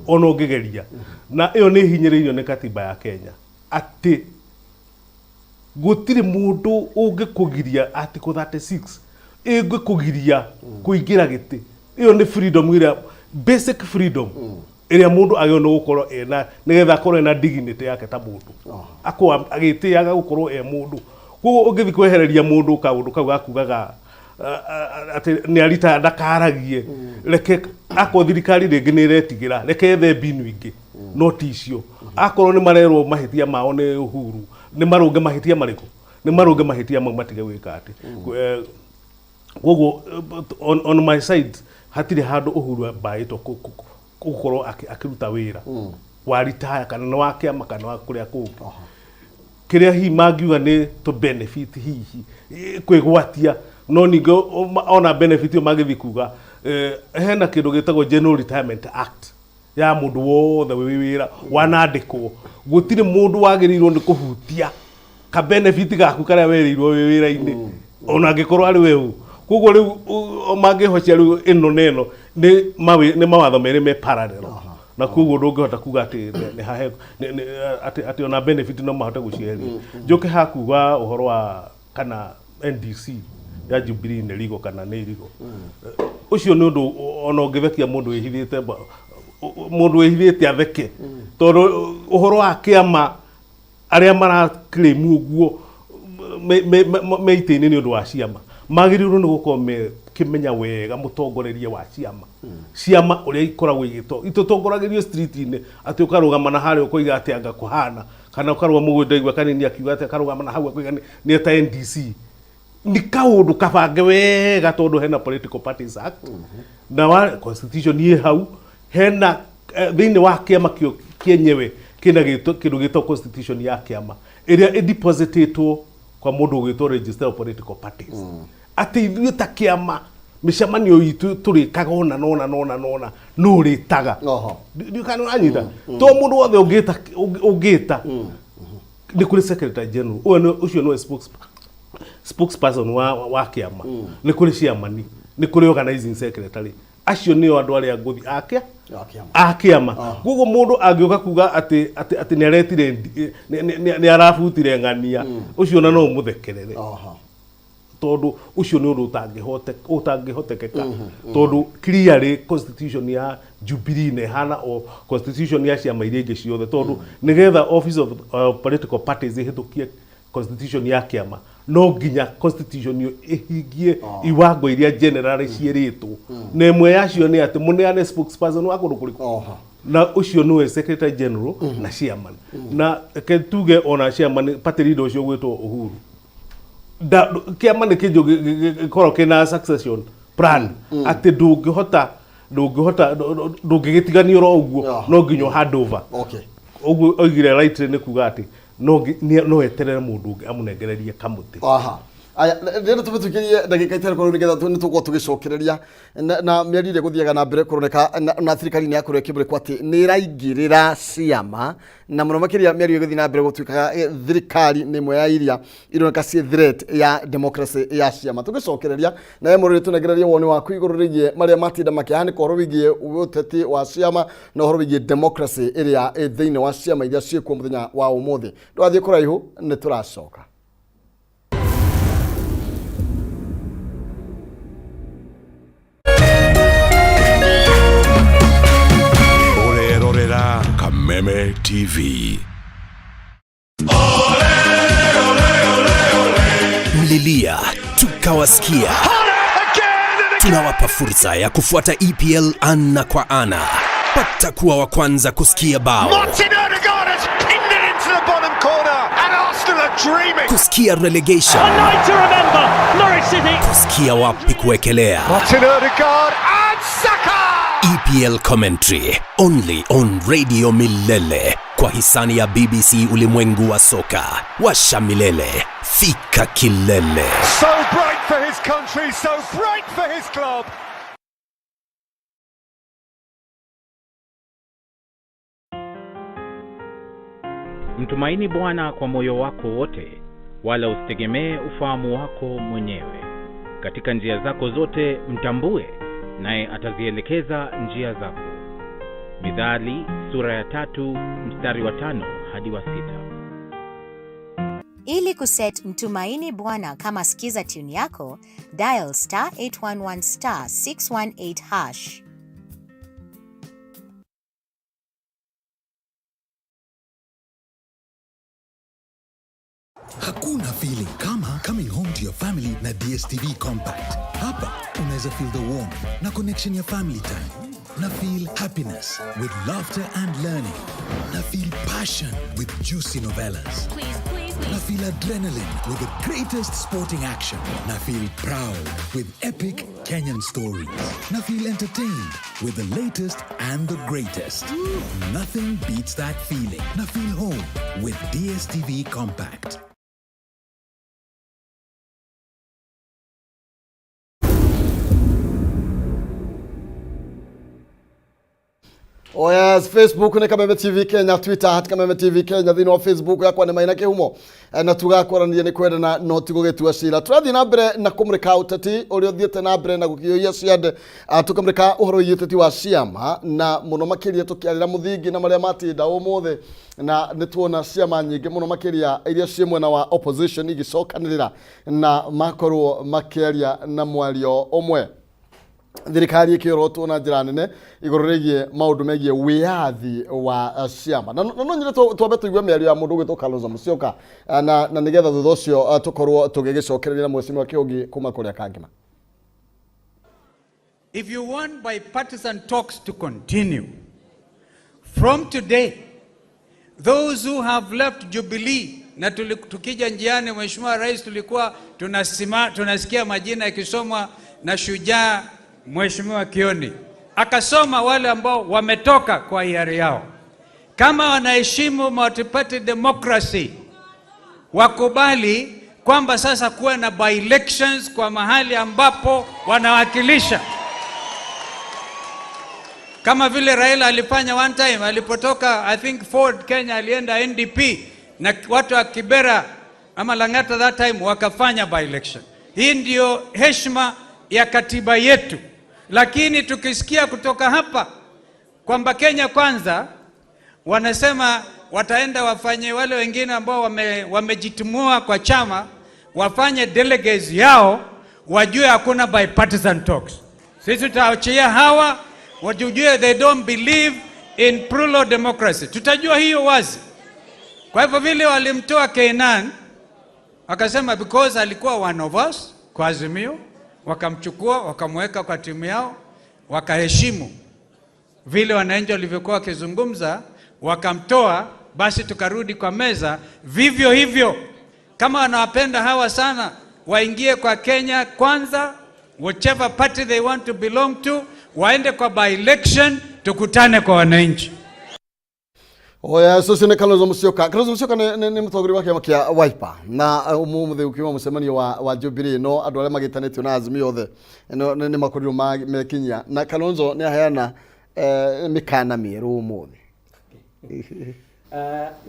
ona ũngĩgeria, na ĩyo nĩ hinyĩrĩirio nĩ katiba ya Kenya atĩ gũtirĩ mũndũ ũngĩkũgiria. Article 36 ĩngĩkũgiria kũingĩra gĩtĩ. Ĩyo nĩ freedom ĩrĩa basic freedom ĩrĩa mũndũ agĩrĩirwo nĩ gũkorwo ena nĩgetha akorwo ena dignity yake ta mũndũ, akorwo agĩtĩaga gũkorwo e mũndũ. Koguo ũngĩthiĩ kwehereria mũndũ kaũndũ kau gakugaga atĩ nĩ arita ndakaragie, reke akorwo thirikari rĩngĩ nĩ ĩretigĩra, reke ethe mbinu ingĩ no ti icio. Akorwo nĩ marerwo mahĩtia mao nĩ Uhuru, nĩ marũnge mahĩtia marĩkũ? Nĩ marũnge mahĩtia mau, matige gwĩka atĩ. Koguo on my side hatirĩ handũ Uhuru ambaĩtwo gũkorwo akĩruta wĩra wa retire, kana nĩ wa kĩama kana wa kũrĩa kũngĩ. Kĩrĩa hihi mangiuga nĩ to benefit, hihi kwĩgwatia, no ningĩ ona benefit ĩyo mangĩthiĩ kuga hena kĩndũ gĩtagwo General Retirement Act ya mũndũ wothe wĩ wĩra wanandĩkwo. Gũtirĩ mũndũ wagĩrĩirwo nĩ kũhutia ka benefit gaku karĩa werĩirwo wĩ wĩra-inĩ, ona angĩkorwo arĩ we ũ. Koguo rĩu mangĩhocia rĩu ĩno na ĩno nĩ mawatho merĩ me parallel, na koguo ndũngĩhota kuga atĩ nĩ hahe atĩ ona benefit no mahote gũcieheria. Njoke hakuga ũhoro wa kana NDC ya Jubilee nĩ rigo kana nĩ irigo. Ũcio nĩ ũndũ ona ũngĩthekia mũndũ wĩhithĩte, mũndũ wĩhithĩte atheke, tondũ ũhoro wa kĩama arĩa mara claim ũguo me itĩ-inĩ nĩ ũndũ wa ciama magĩrĩirwo nĩ gũkorwo mekĩmenya wega mũtongorerie wa ciama, ciama ũrĩa ikoragwo igĩto itũtongoragĩrio street-inĩ, atĩ ũkarũgama na harĩa ũkoiga atĩ anga kũhana, kana ũkarũgama ũguo ndaigua kanini akiuga atĩ akarũgama na hau akoiga nĩ eta NDC. Nĩ kaũndũ kabange wega, tondũ hena Political Parties Act na wa constitution ĩ hau, hena thĩinĩ wa kĩama kĩo kĩenyewe kĩna kĩndũ gĩtagwo constitution ya kĩama ĩrĩa ĩdepositĩtwo kwa mũndũ ũgwĩtwo Registrar of Political Parties, atĩ ithuĩ ta kĩama mĩcemanio itũ tũrĩkaga ũna nona nona nona no ũrĩtaga. Ndiũĩ ũranyita. To mũndũ wothe ũngĩta ũngĩta nĩ kũrĩ secretary general. Ũyũ ũcio nĩwe spokesperson wa kĩama, nĩ kũrĩ chairman, nĩ kũrĩ organizing secretary. Acio nĩo andũ arĩa ngũthi a kĩa A kĩama. A kĩama. Koguo mũndũ angĩũka kuga atĩ nĩ aretire nĩ arabutire ng'ania ũcio, ona no ũmũthekerere, tondũ ũcio nĩ ũndũ ũtangĩhotekeka, tondũ clearly constitution ya Jubilee nĩ ĩhana o constitution ya ciama iria ingĩ ciothe, tondũ nĩgetha Office of Political Parties ĩhĩtũkie constitution ya kĩama, no nginya constitution ĩyo ĩhingie iwango iria general ciĩrĩtwo, na ĩmwe yacio nĩ atĩ mũneane spokesperson wa kũndũ kũrĩkũ, na ũcio nĩwe secretary general na chairman. Na reke tuge ona chairman, party leader ũcio ũgwĩtwo Uhuru, kĩama nĩ kĩndũ gĩkoragwo kĩna succession plan, atĩ ndũngĩhota ndũngĩgĩtiganio oro ũguo, no nginya hand over. Ũguo oigire rightly nĩ kuga atĩ no eterere mũndũ ũngĩ amũnengererie kamũtĩ. Aha. Aya, ndĩrenda tũbe tũikĩrie ndagĩka 5 korwo nĩgetha nĩ tũgũkorwo tũgĩcokereria na mĩario ĩrĩa ĩgũthiaga na mbere kũroneka na thirikari nĩ yakorwo ĩkĩmũrĩkwo atĩ nĩ ĩraingĩrĩra ciama na mũno makĩria mĩario ĩgĩthiĩ na mbere gũtuĩkaga thirikari nĩ ĩmwe ya iria ironeka ciĩ threat ya democracy ya ciama. Tũgĩcokereria nawe mũrĩrĩ tũnengererie woni waku igũrũ rĩgiĩ marĩa matinda makĩhanĩka ũhoro wĩgiĩ ũteti wa ciama na ũhoro wĩgiĩ democracy ĩrĩa ĩ thĩinĩ wa ciama iria ciĩkuo mũthenya wa ũmũthĩ. Ndũgathiĩ kũraihu, nĩ tũracoka. Ũrerorera Kameme TV. Mlilia tukawasikia. Tunawapa fursa ya kufuata EPL ana kwa ana. Pata kuwa wa kwanza kusikia bao. Martin Odegaard has pinned it into the bottom corner and Arsenal are dreaming. Kusikia relegation. A night to remember, Norwich City. Kusikia wapi kuwekelea. Martin Odegaard and Saka. EPL commentary only on Radio Milele kwa hisani ya BBC Ulimwengu wa Soka. Washa milele, fika kilele. So bright for his country, so bright for his club. Mtumaini Bwana kwa moyo wako wote, wala usitegemee ufahamu wako mwenyewe. Katika njia zako zote mtambue, naye atazielekeza njia zako. Mithali sura ya 3 mstari wa 5 hadi wa 6. Ili kuset Mtumaini Bwana kama skiza tune yako, dial star 811 star 618 hash. Hakuna feeling kama coming home to your family na DStv Compact. Hapa unaweza feel the warmth na connection ya family time. Na feel happiness with laughter and learning. Na feel passion with juicy novellas. Please, please, please. Na feel adrenaline with the greatest sporting action. Na feel proud with epic Kenyan stories. Na feel entertained with the latest and the greatest. Nothing beats that feeling. Na feel home with DStv Compact. Oh yes, Facebook nĩ Kameme TV Kenya, Twitter at Kameme TV Kenya, thĩinĩ wa Facebook yakwa nĩ Maina Kĩhumo. Na tugakwarania nĩ kwendana no ti gũgĩtua cira. Tũrathiĩ na mbere na kũmũrĩka ũteti ũrĩa ũthiĩte na mbere na gũkĩũria ciande. Tũkamũrĩka ũhoro wĩgiĩ ũteti wa ciama na mũno makĩria tũkĩarĩra mũthingi na marĩa matinda ũmũthĩ, na nĩ tuona ciama nyingĩ mũno makĩria iria ciĩ mwena wa opposition igĩcokanĩrĩra na makorwo makĩaria na mwario ũmwe. Thirikari ĩkĩorotwo na njĩra nene igũrũ rĩgiĩ maũndũ megiĩ wĩyathi wa ciama. Na no nyende twambe tũigue mĩario ya mũndũ ũgwĩtwo Kalonzo Musyoka, na nĩgetha thutha ũcio tũkorwo tũgĩgĩcokereria na mheshimiwa Kĩũngi kuma kũrĩa Kangema. If you want bipartisan talks to continue, from today, those who have left Jubilee, na tukija njiani, Mheshimiwa Rais, tulikuwa tunasikia majina yakisomwa na shujaa Mheshimiwa Kioni. Akasoma wale ambao wametoka kwa hiari yao. Kama wanaheshimu multi-party democracy, wakubali kwamba sasa kuwe na by-elections kwa mahali ambapo wanawakilisha. Kama vile Raila alifanya one time, alipotoka I think Ford Kenya alienda NDP na watu wa Kibera ama Lang'ata that time wakafanya by-election. Hii ndio heshima ya katiba yetu. Lakini tukisikia kutoka hapa kwamba Kenya Kwanza wanasema wataenda wafanye wale wengine ambao wamejitumua kwa chama wafanye delegates yao, wajue hakuna bipartisan talks. Sisi tutaachia hawa wajue they don't believe in plural democracy. Tutajua hiyo wazi. Kwa hivyo vile walimtoa Kenan wakasema because alikuwa one of us kwa Azimio, wakamchukua wakamweka kwa timu yao, wakaheshimu vile wananchi walivyokuwa wakizungumza, wakamtoa. Basi tukarudi kwa meza vivyo hivyo. Kama wanawapenda hawa sana, waingie kwa Kenya Kwanza, whichever party they want to belong to, waende kwa by-election, tukutane kwa wananchi. Oya, ũcio nĩ Kalonzo Musyoka. Kalonzo Musyoka nĩ mũtongoria wa kĩama kĩa Wiper na ũmũthĩ ũkiuma mũcemanio wa Jubilee, no andũ arĩa magĩtanĩtio na Azimio othe nĩ makorirwo mekinyia, na Kalonzo nĩ aheana mĩkana mĩerũ ũmũthĩ.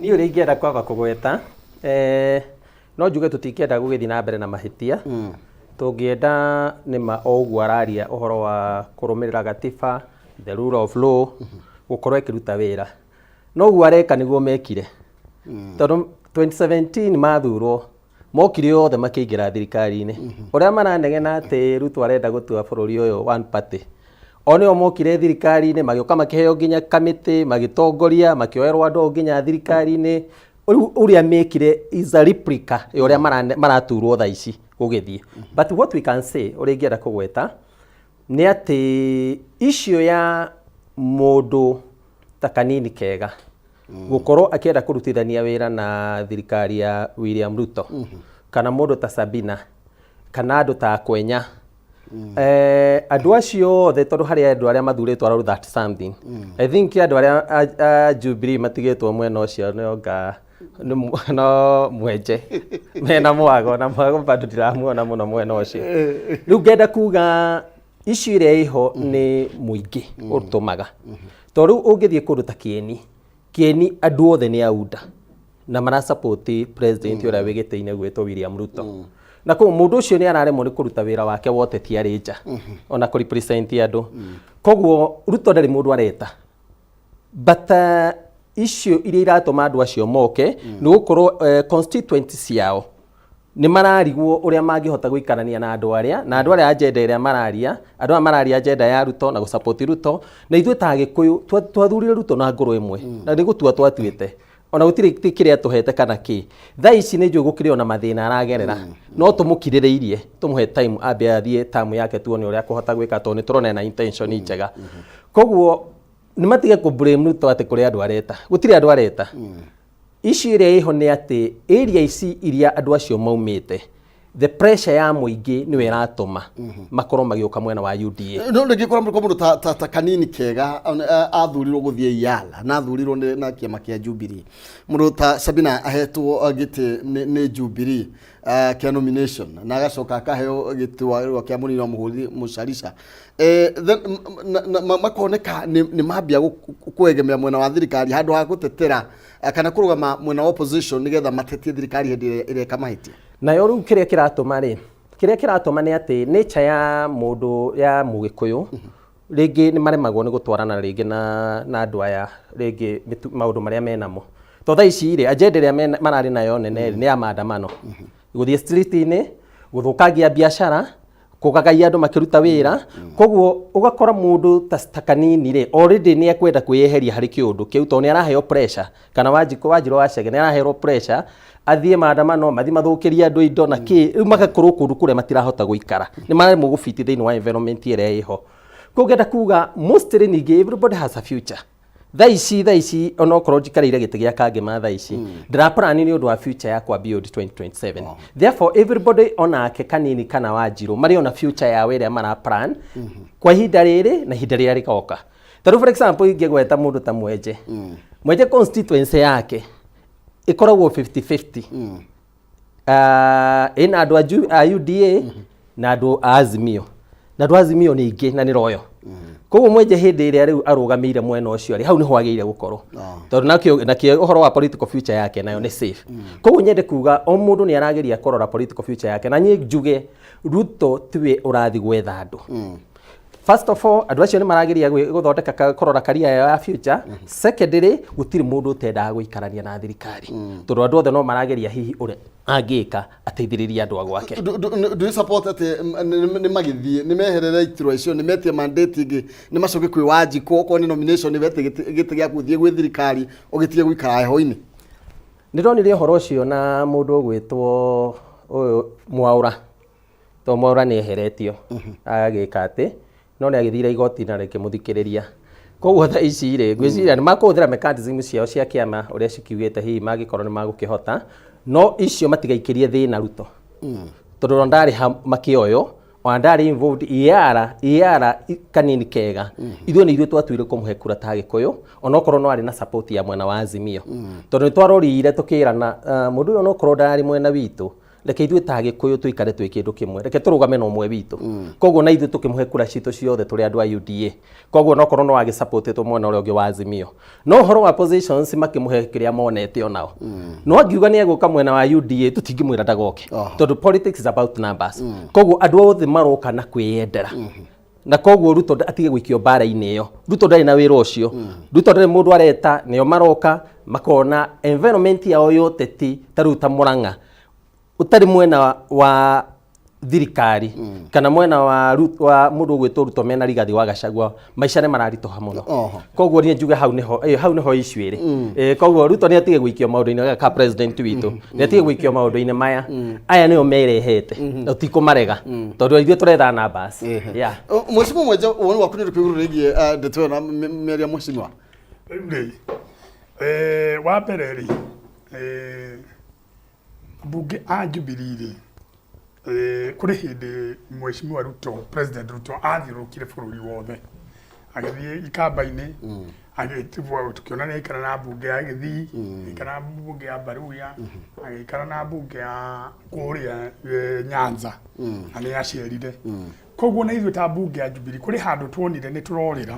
Niĩ ũrĩa ingĩenda kwamba kũgweta, no njuge tũtingĩenda gũgĩthiĩ na mbere na mahĩtia. Tũngĩenda nĩma o ũguo araria ũhoro wa kũrũmĩrĩra gatiba, the rule of law, gũkorwo ĩkĩruta wĩra. No ũguo areka nĩguo mekire, tondũ 2017 mathurwo mokire othe makĩingĩra thirikari-inĩ. Ũrĩa maranegena atĩ Ruto arenda gũtua bũrũri ũyũ one party, o nĩo mokire thirikari-inĩ, magĩũka makĩheo nginya kamĩtĩ, magĩtongoria, makĩoerwo andũ ao nginya thirikari-inĩ. Rĩu ũrĩa mekire is a replica ya ũrĩa maraturwo thaa ici gũgĩthiĩ. But what we can say, ũrĩa ingĩenda kũgweta nĩ atĩ icio ya mũndũ ta Kanini Kega gũkorwo akĩenda kũrutithania wĩra na thirikari ya William Ruto, kana mũndũ ta Sabina, kana andũ ta Kwenya, andũ acio othe, tondũ harĩ andũ arĩa mathurĩtwo around that something. I think andũ arĩa a Jubilee matigĩtwo mwena ũcio nĩonga no Mwenje mena Mwago, na Mwago bado ndiramuona mũno mwena ũcio. Rĩu ngenda kuga issue ĩrĩa ĩho nĩ mũingĩ ũtũmaga, tondũ rĩu ũngĩthiĩ kũndũ ta Kieni, Kieni andũ othe nĩ aunda na marasupport president ũrĩa wĩ gĩtĩ-inĩ gwĩtwo William Ruto, na koguo mũndũ ũcio nĩ araremwo nĩ kũruta wĩra wake wa ũteti arĩ nja ona kũ represent andũ. Koguo Ruto ndarĩ mũndũ areta, but icio iria iratũma andũ acio moke nĩ gũkorwo constituent ciao nĩ mararigwo ũrĩa mangĩhota gũikarania na andũ arĩa, na andũ arĩa agenda ĩrĩa mararia, andũ aya mararia agenda ya Ruto na gũsupport Ruto. Na ithuĩ ta Agĩkũyũ twathurire Ruto na ngoro ĩmwe, na nĩ gũtua twatuĩte, ona gũtirĩ kĩrĩa tũhete kana kĩ. Thaa ici nĩ njũĩ gũkĩrĩ ona mathĩna aragerera, no tũmũkirĩrĩirie, tũmũhe time ambe athiĩ tamu yake, tuone ũrĩa akũhota gwĩka, tondũ nĩ tũrona ena intention njega. Koguo nĩ matige kũ blame Ruto atĩ kũrĩ andũ areta. Gũtirĩ andũ areta. Issue ĩrĩa ĩho nĩ atĩ area ici iria andũ acio maumĩte, the pressure ya mũingĩ nĩyo ĩratũma makorwo magĩũka mwena wa UDA. No rĩngĩ kora mũndũ ta Kanini Kega athurirwo gũthiĩ Yala na athurirwo na kĩama kĩa Jubilee. Mũndũ ta Sabina ahetwo gĩtĩ nĩ Jubilee kĩa nomination, na agacoka akaheo gĩtĩ kĩa mũnini wa mũhũri Mũcarica. Then makoneka nĩ mambia kwegemea mwena wa thirikari handũ ha gũtetera kana kũrũgama mwena wa opposition nĩgetha matetie thirikari hĩndĩ ĩrĩa ĩreka mahĩtia. Nayo rĩu kĩrĩa kĩratũma rĩ, kĩrĩa kĩratũma nĩ atĩ nature ya mũndũ ya Mũgĩkũyũ rĩngĩ nĩ maremagwo nĩ gũtwarana rĩngĩ na andũ aya rĩngĩ maũndũ marĩa menamo. To thaa ici rĩ, agenda ĩrĩa mararĩ nayo nene rĩ, nĩ ya maandamano, gũthiĩ street-inĩ, gũthũkangia biacara, kũgagaia andũ makĩruta wĩra. Koguo ũgakora mũndũ ta Kanini rĩ, already nĩ ekwenda kwĩyeheria harĩ kĩũndũ kĩu, tondũ nĩ araheo pressure, kana Wanjikũ, Wanjirũ wa Chege nĩ araherwo pressure athiĩ maandamano, mathiĩ mathũkĩrie andũ indo na kĩ. Rĩu magakorwo kũndũ kũrĩa matirahota gũikara, nĩ maremwo gũbiti thĩinĩ wa environment ĩrĩa ĩho. Koguo ngenda kuga mostly ningĩ everybody has a future. Thaa ici onokorwo njikarĩire gĩtĩ gĩa Kangema thaa ici, ndĩraplan nĩ ũndũ wa future yakwa beyond 2027. Therefore everybody, onake Kanini kana Wanjirũ, marĩ ona future yao ĩrĩa maraplan kwa ihinda rĩrĩ na ihinda rĩrĩa rĩgoka. Tarĩu for example ingĩgweta mũndũ ta Mwenje, Mwenje constituency yake ĩkoragwo 50-50, ĩna andũ a UDA na andũ a Azimio, na andũ a Azimio nĩ aingĩ na nĩ royo. Koguo Mwenje hĩndĩ ĩrĩa rĩu arũgamĩire mwena ũcio rĩ, hau nĩho agĩrĩire gũkorwo, tondũ nakĩo ũhoro wa political future yake nayo nĩ safe. Koguo nyende kuga o mũndũ nĩ arageria kũrora political future yake, na niĩ njuge Ruto tiwe ũrathiĩ gwetha andũ. First of all, andũ acio nĩ marageria gũthondeka kũrora career yao ya future. Secondly, gũtirĩ mũndũ ũtendaga gũikarania na thirikari, tondũ andũ othe no marageria hihi ũrĩa angĩka ateithĩrĩrie andũ a gwake. Do you support atĩ nĩ magĩthiĩ nĩ meherere iturwa icio, nĩ metie mandate ĩngĩ, nĩ macoke kwĩ Wanjikũ, okorwo nĩ nomination nĩ wete gĩtĩ gĩaku, ũthiĩ gwĩ thirikari, ũgĩtige gũikara heho-inĩ? Nĩ ndonire ũhoro ũcio na mũndũ ũgwĩtwo ũyũ Mwaũra, to Mwaũra nĩ eheretio agĩka atĩ no nĩ agĩthire igoti na rĩkĩmũthikĩrĩria. Koguo thaa ici rĩ, ngwĩciria nĩ makũhũthĩra mechanism ciao cia kĩama ũrĩa cikiugĩte, hihi mangĩkorwo nĩ magũkĩhota, no icio matigaikĩrie thĩna Ruto, tondũ ona ndarĩ ha makĩoywo. Ona ndarĩ involved EAR EAR kanini kega. Ithuĩ nĩ ithuĩ twatuire kũmũhe kura ta Gĩkũyũ, onokorwo no arĩ na support ya mwena wa Azimio. Tondũ nĩ twarorire tũkĩrana, mũndũ ũyũ onokorwo ndararĩ mwena witũ, reke ithuĩ ta Gĩkũyũ tũikare twĩ kĩndũ kĩmwe, reke tũrũgame na ũmwe witũ. Koguo na ithuĩ tũkĩmũhe kura citũ ciothe tũrĩ andũ a UDA. Koguo onokorwo no agĩsupportĩtwo mwena ũrĩa ũngĩ wa Azimio. No ũhoro wa positions makĩmũhe kĩrĩa monete onao. No angiuga nĩ egũka mwena wa UDA tũtingĩmwĩra ndagoke. Tondũ politics is about numbers. Koguo andũ othe maroka na kwĩyendera. Na koguo Ruto atige gũikio mbara-inĩ ĩyo. Ruto ndarĩ na wĩra ũcio. Ruto ndarĩ mũndũ areta, nĩo maroka makona environment yao ya ũteti ta rĩu ta Murang'a ũtarĩ mwena wa thirikari kana mwena wa wa mũndũ ũgwĩtwo Ruto mena Rigathi wa Gachagua, maica nĩ mararitũha mũno. Koguo niĩ njuge hau nĩho hau nĩho issue ĩrĩ. Koguo Ruto nĩ atige gũikio maũndũ-inĩ ka president witũ nĩ atige gũikio maũndũ-inĩ maya. Aya nĩo merehete na tũtikũmarega tondũ ithuĩ tũretha numbers. Yeah. Mheshimiwa Mwenja, woni waku nĩ ũrĩkũ igũrũ rĩgiĩ ndeto ĩyo na mĩario ya mheshimiwa? Rĩu rĩ, wa mbere rĩ, mbunge a Jubilee rĩ, kũrĩ hĩndĩ Mheshimiwa Ruto, President Ruto athiũrũrũkire bũrũri wothe agĩthiĩ ikamba-inĩ, agĩtigwo tũkĩona nĩ aikara na mbunge ya Gĩthii, agĩikara na mbunge ya Baruya, agĩikara na mbunge ya kũrĩa Nyanza, na nĩ acerire. Koguo na ithuĩ ta mbunge ya Jubilee kũrĩ handũ tuonire nĩ tũrorĩra,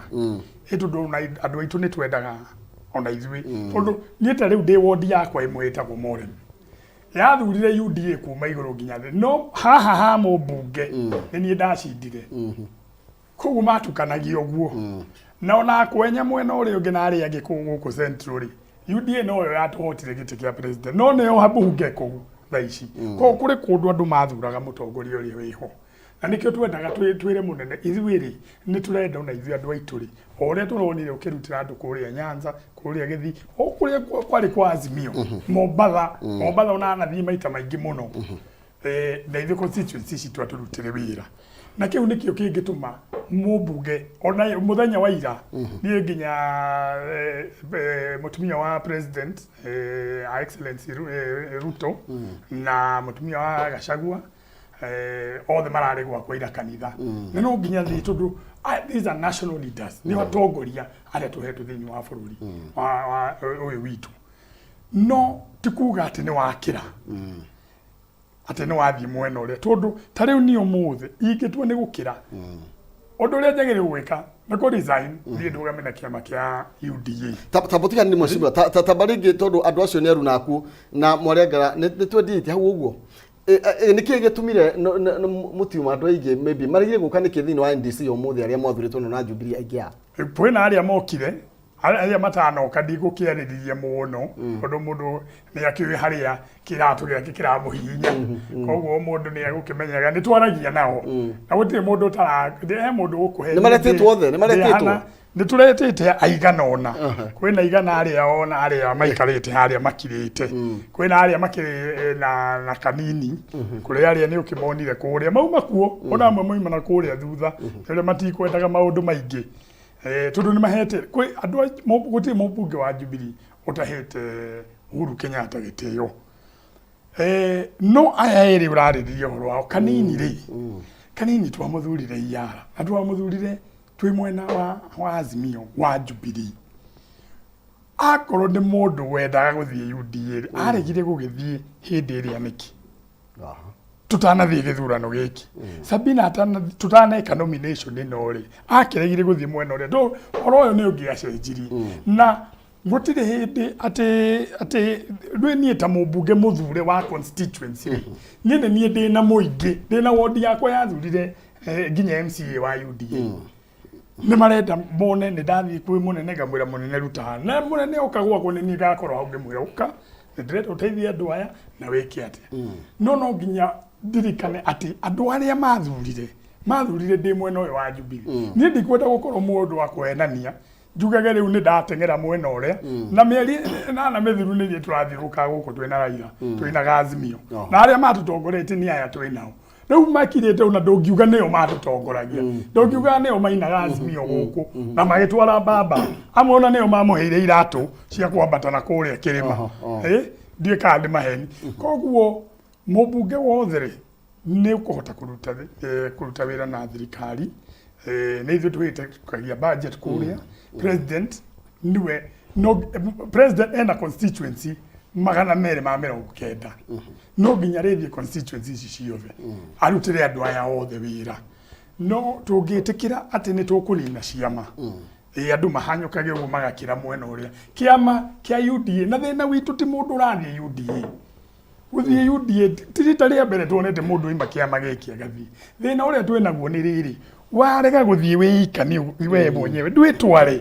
ĩ tondũ ona andũ aitũ nĩ twendaga ona ithuĩ, tondũ niĩ ta rĩu ndĩ wondi yakwa ĩmwe ĩtagwo Moremi, yathurire UDA kuma igũrũ nginya thĩ, no haha ha mũmbunge nĩ niĩ ndacindire. Koguo matukanagia ũguo, na ona kwenya mwena ũrĩa ũngĩ na arĩa angĩ kũu gũkũ Central rĩ, UDA noyo yatũhotire gĩtĩ kĩa president, no nĩyo mbunge kũu thaa ici. Koguo kũrĩ kũndũ andũ mathuraga mũtongoria ũrĩa wĩho, na nĩkĩo twendaga twĩre mũnene ithuĩ rĩ, nĩ tũrenda ona ithuĩ andũ aitũ rĩ, o ũrĩa tũronire ũkĩrutĩra andũ kũrĩa Nyanza, kũrĩa Gĩthii, o kũrĩa kwarĩ kwa Azimio, Mombatha, Mombatha ona anathiĩ maita maingĩ mũno. Na ithuĩ constituency citũ atũrutĩre wĩra, na kĩu nĩkĩo kĩngĩtũma mũmbunge ona mũthenya wa ira niĩ nginya mũtumia wa president, Her Excellency Ruto, na mũtumia wa Gachagua, othe mararĩ gwakwa ira kanitha, na no nginya thiĩ tondũ these are national leaders, nĩ atongoria arĩa tũhetwo thĩinĩ wa bũrũri wa ũyũ witũ. No ti kuga atĩ nĩ wakĩra atĩ nĩ wathiĩ mwena ũrĩa, tondũ ta rĩu niĩ ũmũthĩ ingĩtua nĩ gũkĩra, ũndũ ũrĩa njagĩrĩirwo gwĩka nĩ kũ resign, thiĩ ndũgame na kĩama kĩa UDA. Ta mũtigani nĩ mheshimiwa, ta barĩngĩ tondũ andũ acio nĩ arunaku na mwarengera nĩ twendithĩtie hau ũguo. Nĩ kĩĩ gĩtũmire mũtiuma andũ aingĩ maybe maregire gũka nĩkĩ thĩinĩ wa NDC ũmũthĩ arĩa mwathurĩtwo na Jubilee aingĩ ao? Kwĩna arĩa mokire, arĩa matanoka ndigũkĩarĩrĩria mũno, tondũ mũndũ nĩ akĩũĩ harĩa kĩratũ gĩake kĩramũhihinya, koguo mũndũ nĩ egũkĩmenyaga nĩ twaragia nao, na gũtirĩ mũndũ ũtara he mũndũ ũkũhe. Nĩ maretĩtwo othe? Nĩ maretĩtwo? Nĩ tũretĩte aigana ũna. Kwĩna igana arĩa ona arĩa maikarĩte harĩa makirĩte, kwĩna arĩa makĩrĩ na kanini, kũrĩ arĩa nĩ ũkĩmonire kũrĩa mauma kuo, ona amwe mauma na kũrĩa thutha arĩa matikwendaga maũndũ maingĩ, tondũ nĩ mahete kwĩ andũ gũtirĩ mũmbunge wa Jubilee ũtahete Uhuru Kenyatta gĩtĩo. No aya erĩ ũrarĩrĩria ũhoro wao kanini rĩ, kanini twamũthurire Iyara na twamũthurire twĩ mwena wa Azimio wa Jubilee. Akorwo nĩ mũndũ wendaga gũthiĩ UDA rĩ, aregire gũgĩthiĩ hĩndĩ ĩrĩa nĩkĩ tutanathiĩ gĩthurano gĩkĩ Sabina tutaneka nomination ĩno rĩ, akĩregire gũthiĩ mwena ũrĩa tondũ ũhoro ũyũ nĩ ũngĩacenjirie, na gũtirĩ hĩndĩ atĩ rĩ niĩ ta mũmbunge mũthure wa constituency rĩ, niĩ nĩ niĩ ndĩna mũingĩ, ndĩna wondi yakwa yathurire nginya MCA wa UDA. Nĩ marenda mone nĩ ndathiĩ kwĩ mũnene ngamwĩra mũnene ruta haha, na mũnene oka gwakwa nĩ niĩ ngakorwo hau ngĩmwĩra ũka nĩ ndĩrenda ũteithie andũ aya na wĩke atĩa. No nginya ndirikane atĩ andũ arĩa mathurire ndĩ mwena ũyũ wa Jubilee. Niĩ ndikwenda gũkorwo mũndũ wa kũhenania njugage rĩu nĩ ndateng'era mwena ũrĩa, na mĩeri 8 mĩthiru nĩ ithuĩ tũrathiũrũrũka gũkũ twĩna Raila, twĩna Gazimio, na arĩa matũtongoretie nĩ aya twĩ nao rĩu makirĩte, ona ndũngiuga nĩo matũtongoragia, ndũngiuga nĩo mainaga Azimio gũkũ na magĩtwara baba amwe, ona nĩo mamũheire iratũ cia kwambata na kũrĩa kĩrĩma. Ndiũĩ kana nĩ maheni. Koguo mũmbunge wothe rĩ, Nĩ ũkũhota kũruta eh, kũruta wĩra na thirikari eh, nĩ ithuĩ tũgĩtekagia budget kũrĩa. President niwe no president ena constituency 290, no nginya rĩthiĩ constituency ici ciothe arutĩre andũ aya othe wĩra. No tũngĩtĩkĩra atĩ nĩ tũkũnina ciama, ĩ andũ mahanyũkage ũguo magakĩra mwena ũrĩa kĩama kĩa UDA, na thĩna witũ ti mũndũ ũrathiĩ UDA, gũthiĩ UDA ti rita rĩa mbere tuonete mũndũ oima kĩama gĩkĩ agathiĩ. Thĩna ũrĩa twĩ naguo nĩ rĩrĩ, warega gũthiĩ wĩika nĩ we mwenyewe ndwĩtware,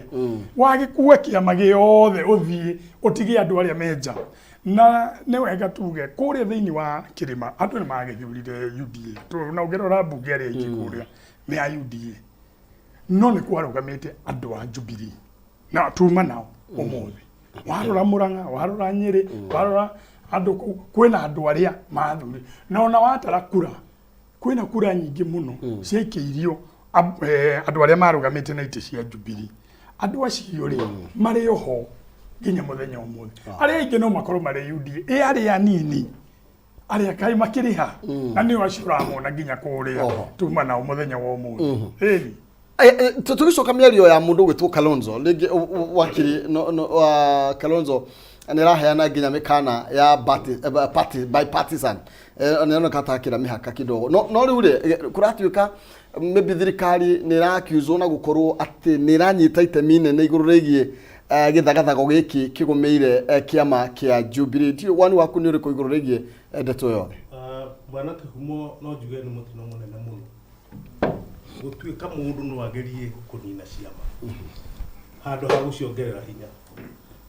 wagĩkua kĩama gĩothe ũthiĩ ũtige andũ arĩa me nja. Na nĩ wega tuge kũrĩa thĩinĩ wa kĩrĩma andũ nĩ magĩthurire UDA. Na ũngĩrora mbunge arĩa aingĩ kũrĩa nĩ a UDA, no nĩ kwarũgamĩte andũ a Jubilee na tuma nao ũmũthĩ. Warora Murang'a, warora Nyĩrĩ, warora andũ kũu, kwĩna andũ arĩa mathurire, na ona watara kura kwĩna kura nyingĩ mũno ciaikĩirio andũ arĩa marũgamĩte na itĩ cia Jubilee. Andũ acio rĩ, marĩ oho nginya mũthenya ũmũthĩ. Arĩa aingĩ no makorwo marĩ UDA, ĩ arĩa anini arĩa kaĩ makĩrĩha, na nĩo acio ũramona nginya kũrĩa tuma nao mũthenya wa ũmũthĩ. Ĩni. Tũgĩcoka mĩario ya mũndũ ũgwĩtwo Kalonzo rĩngĩ, wakiri no, no, wa Kalonzo nĩ araheana nginya mĩkana ya party, bipartisan, nĩ aroneka atakĩra mĩhaka kidogo, no rĩu rĩ, kũratuĩka maybe thirikari nĩ ĩrakiuzwo na gũkorwo atĩ nĩ ĩranyita itemi inene igũrũ rĩgiĩ gĩthagathago gĩkĩ kĩgũmĩire kĩama kĩa Jubilee. Ndiũĩ woni waku nĩ ũrĩkũ igũrũ rĩgiĩ ndeto yothe? Bwana Kĩhumo, no njuge nĩ mũtino mũnene mũno gũtuĩka mũndũ no agerie kũnina ciama handũ ha gũciongerera hinya.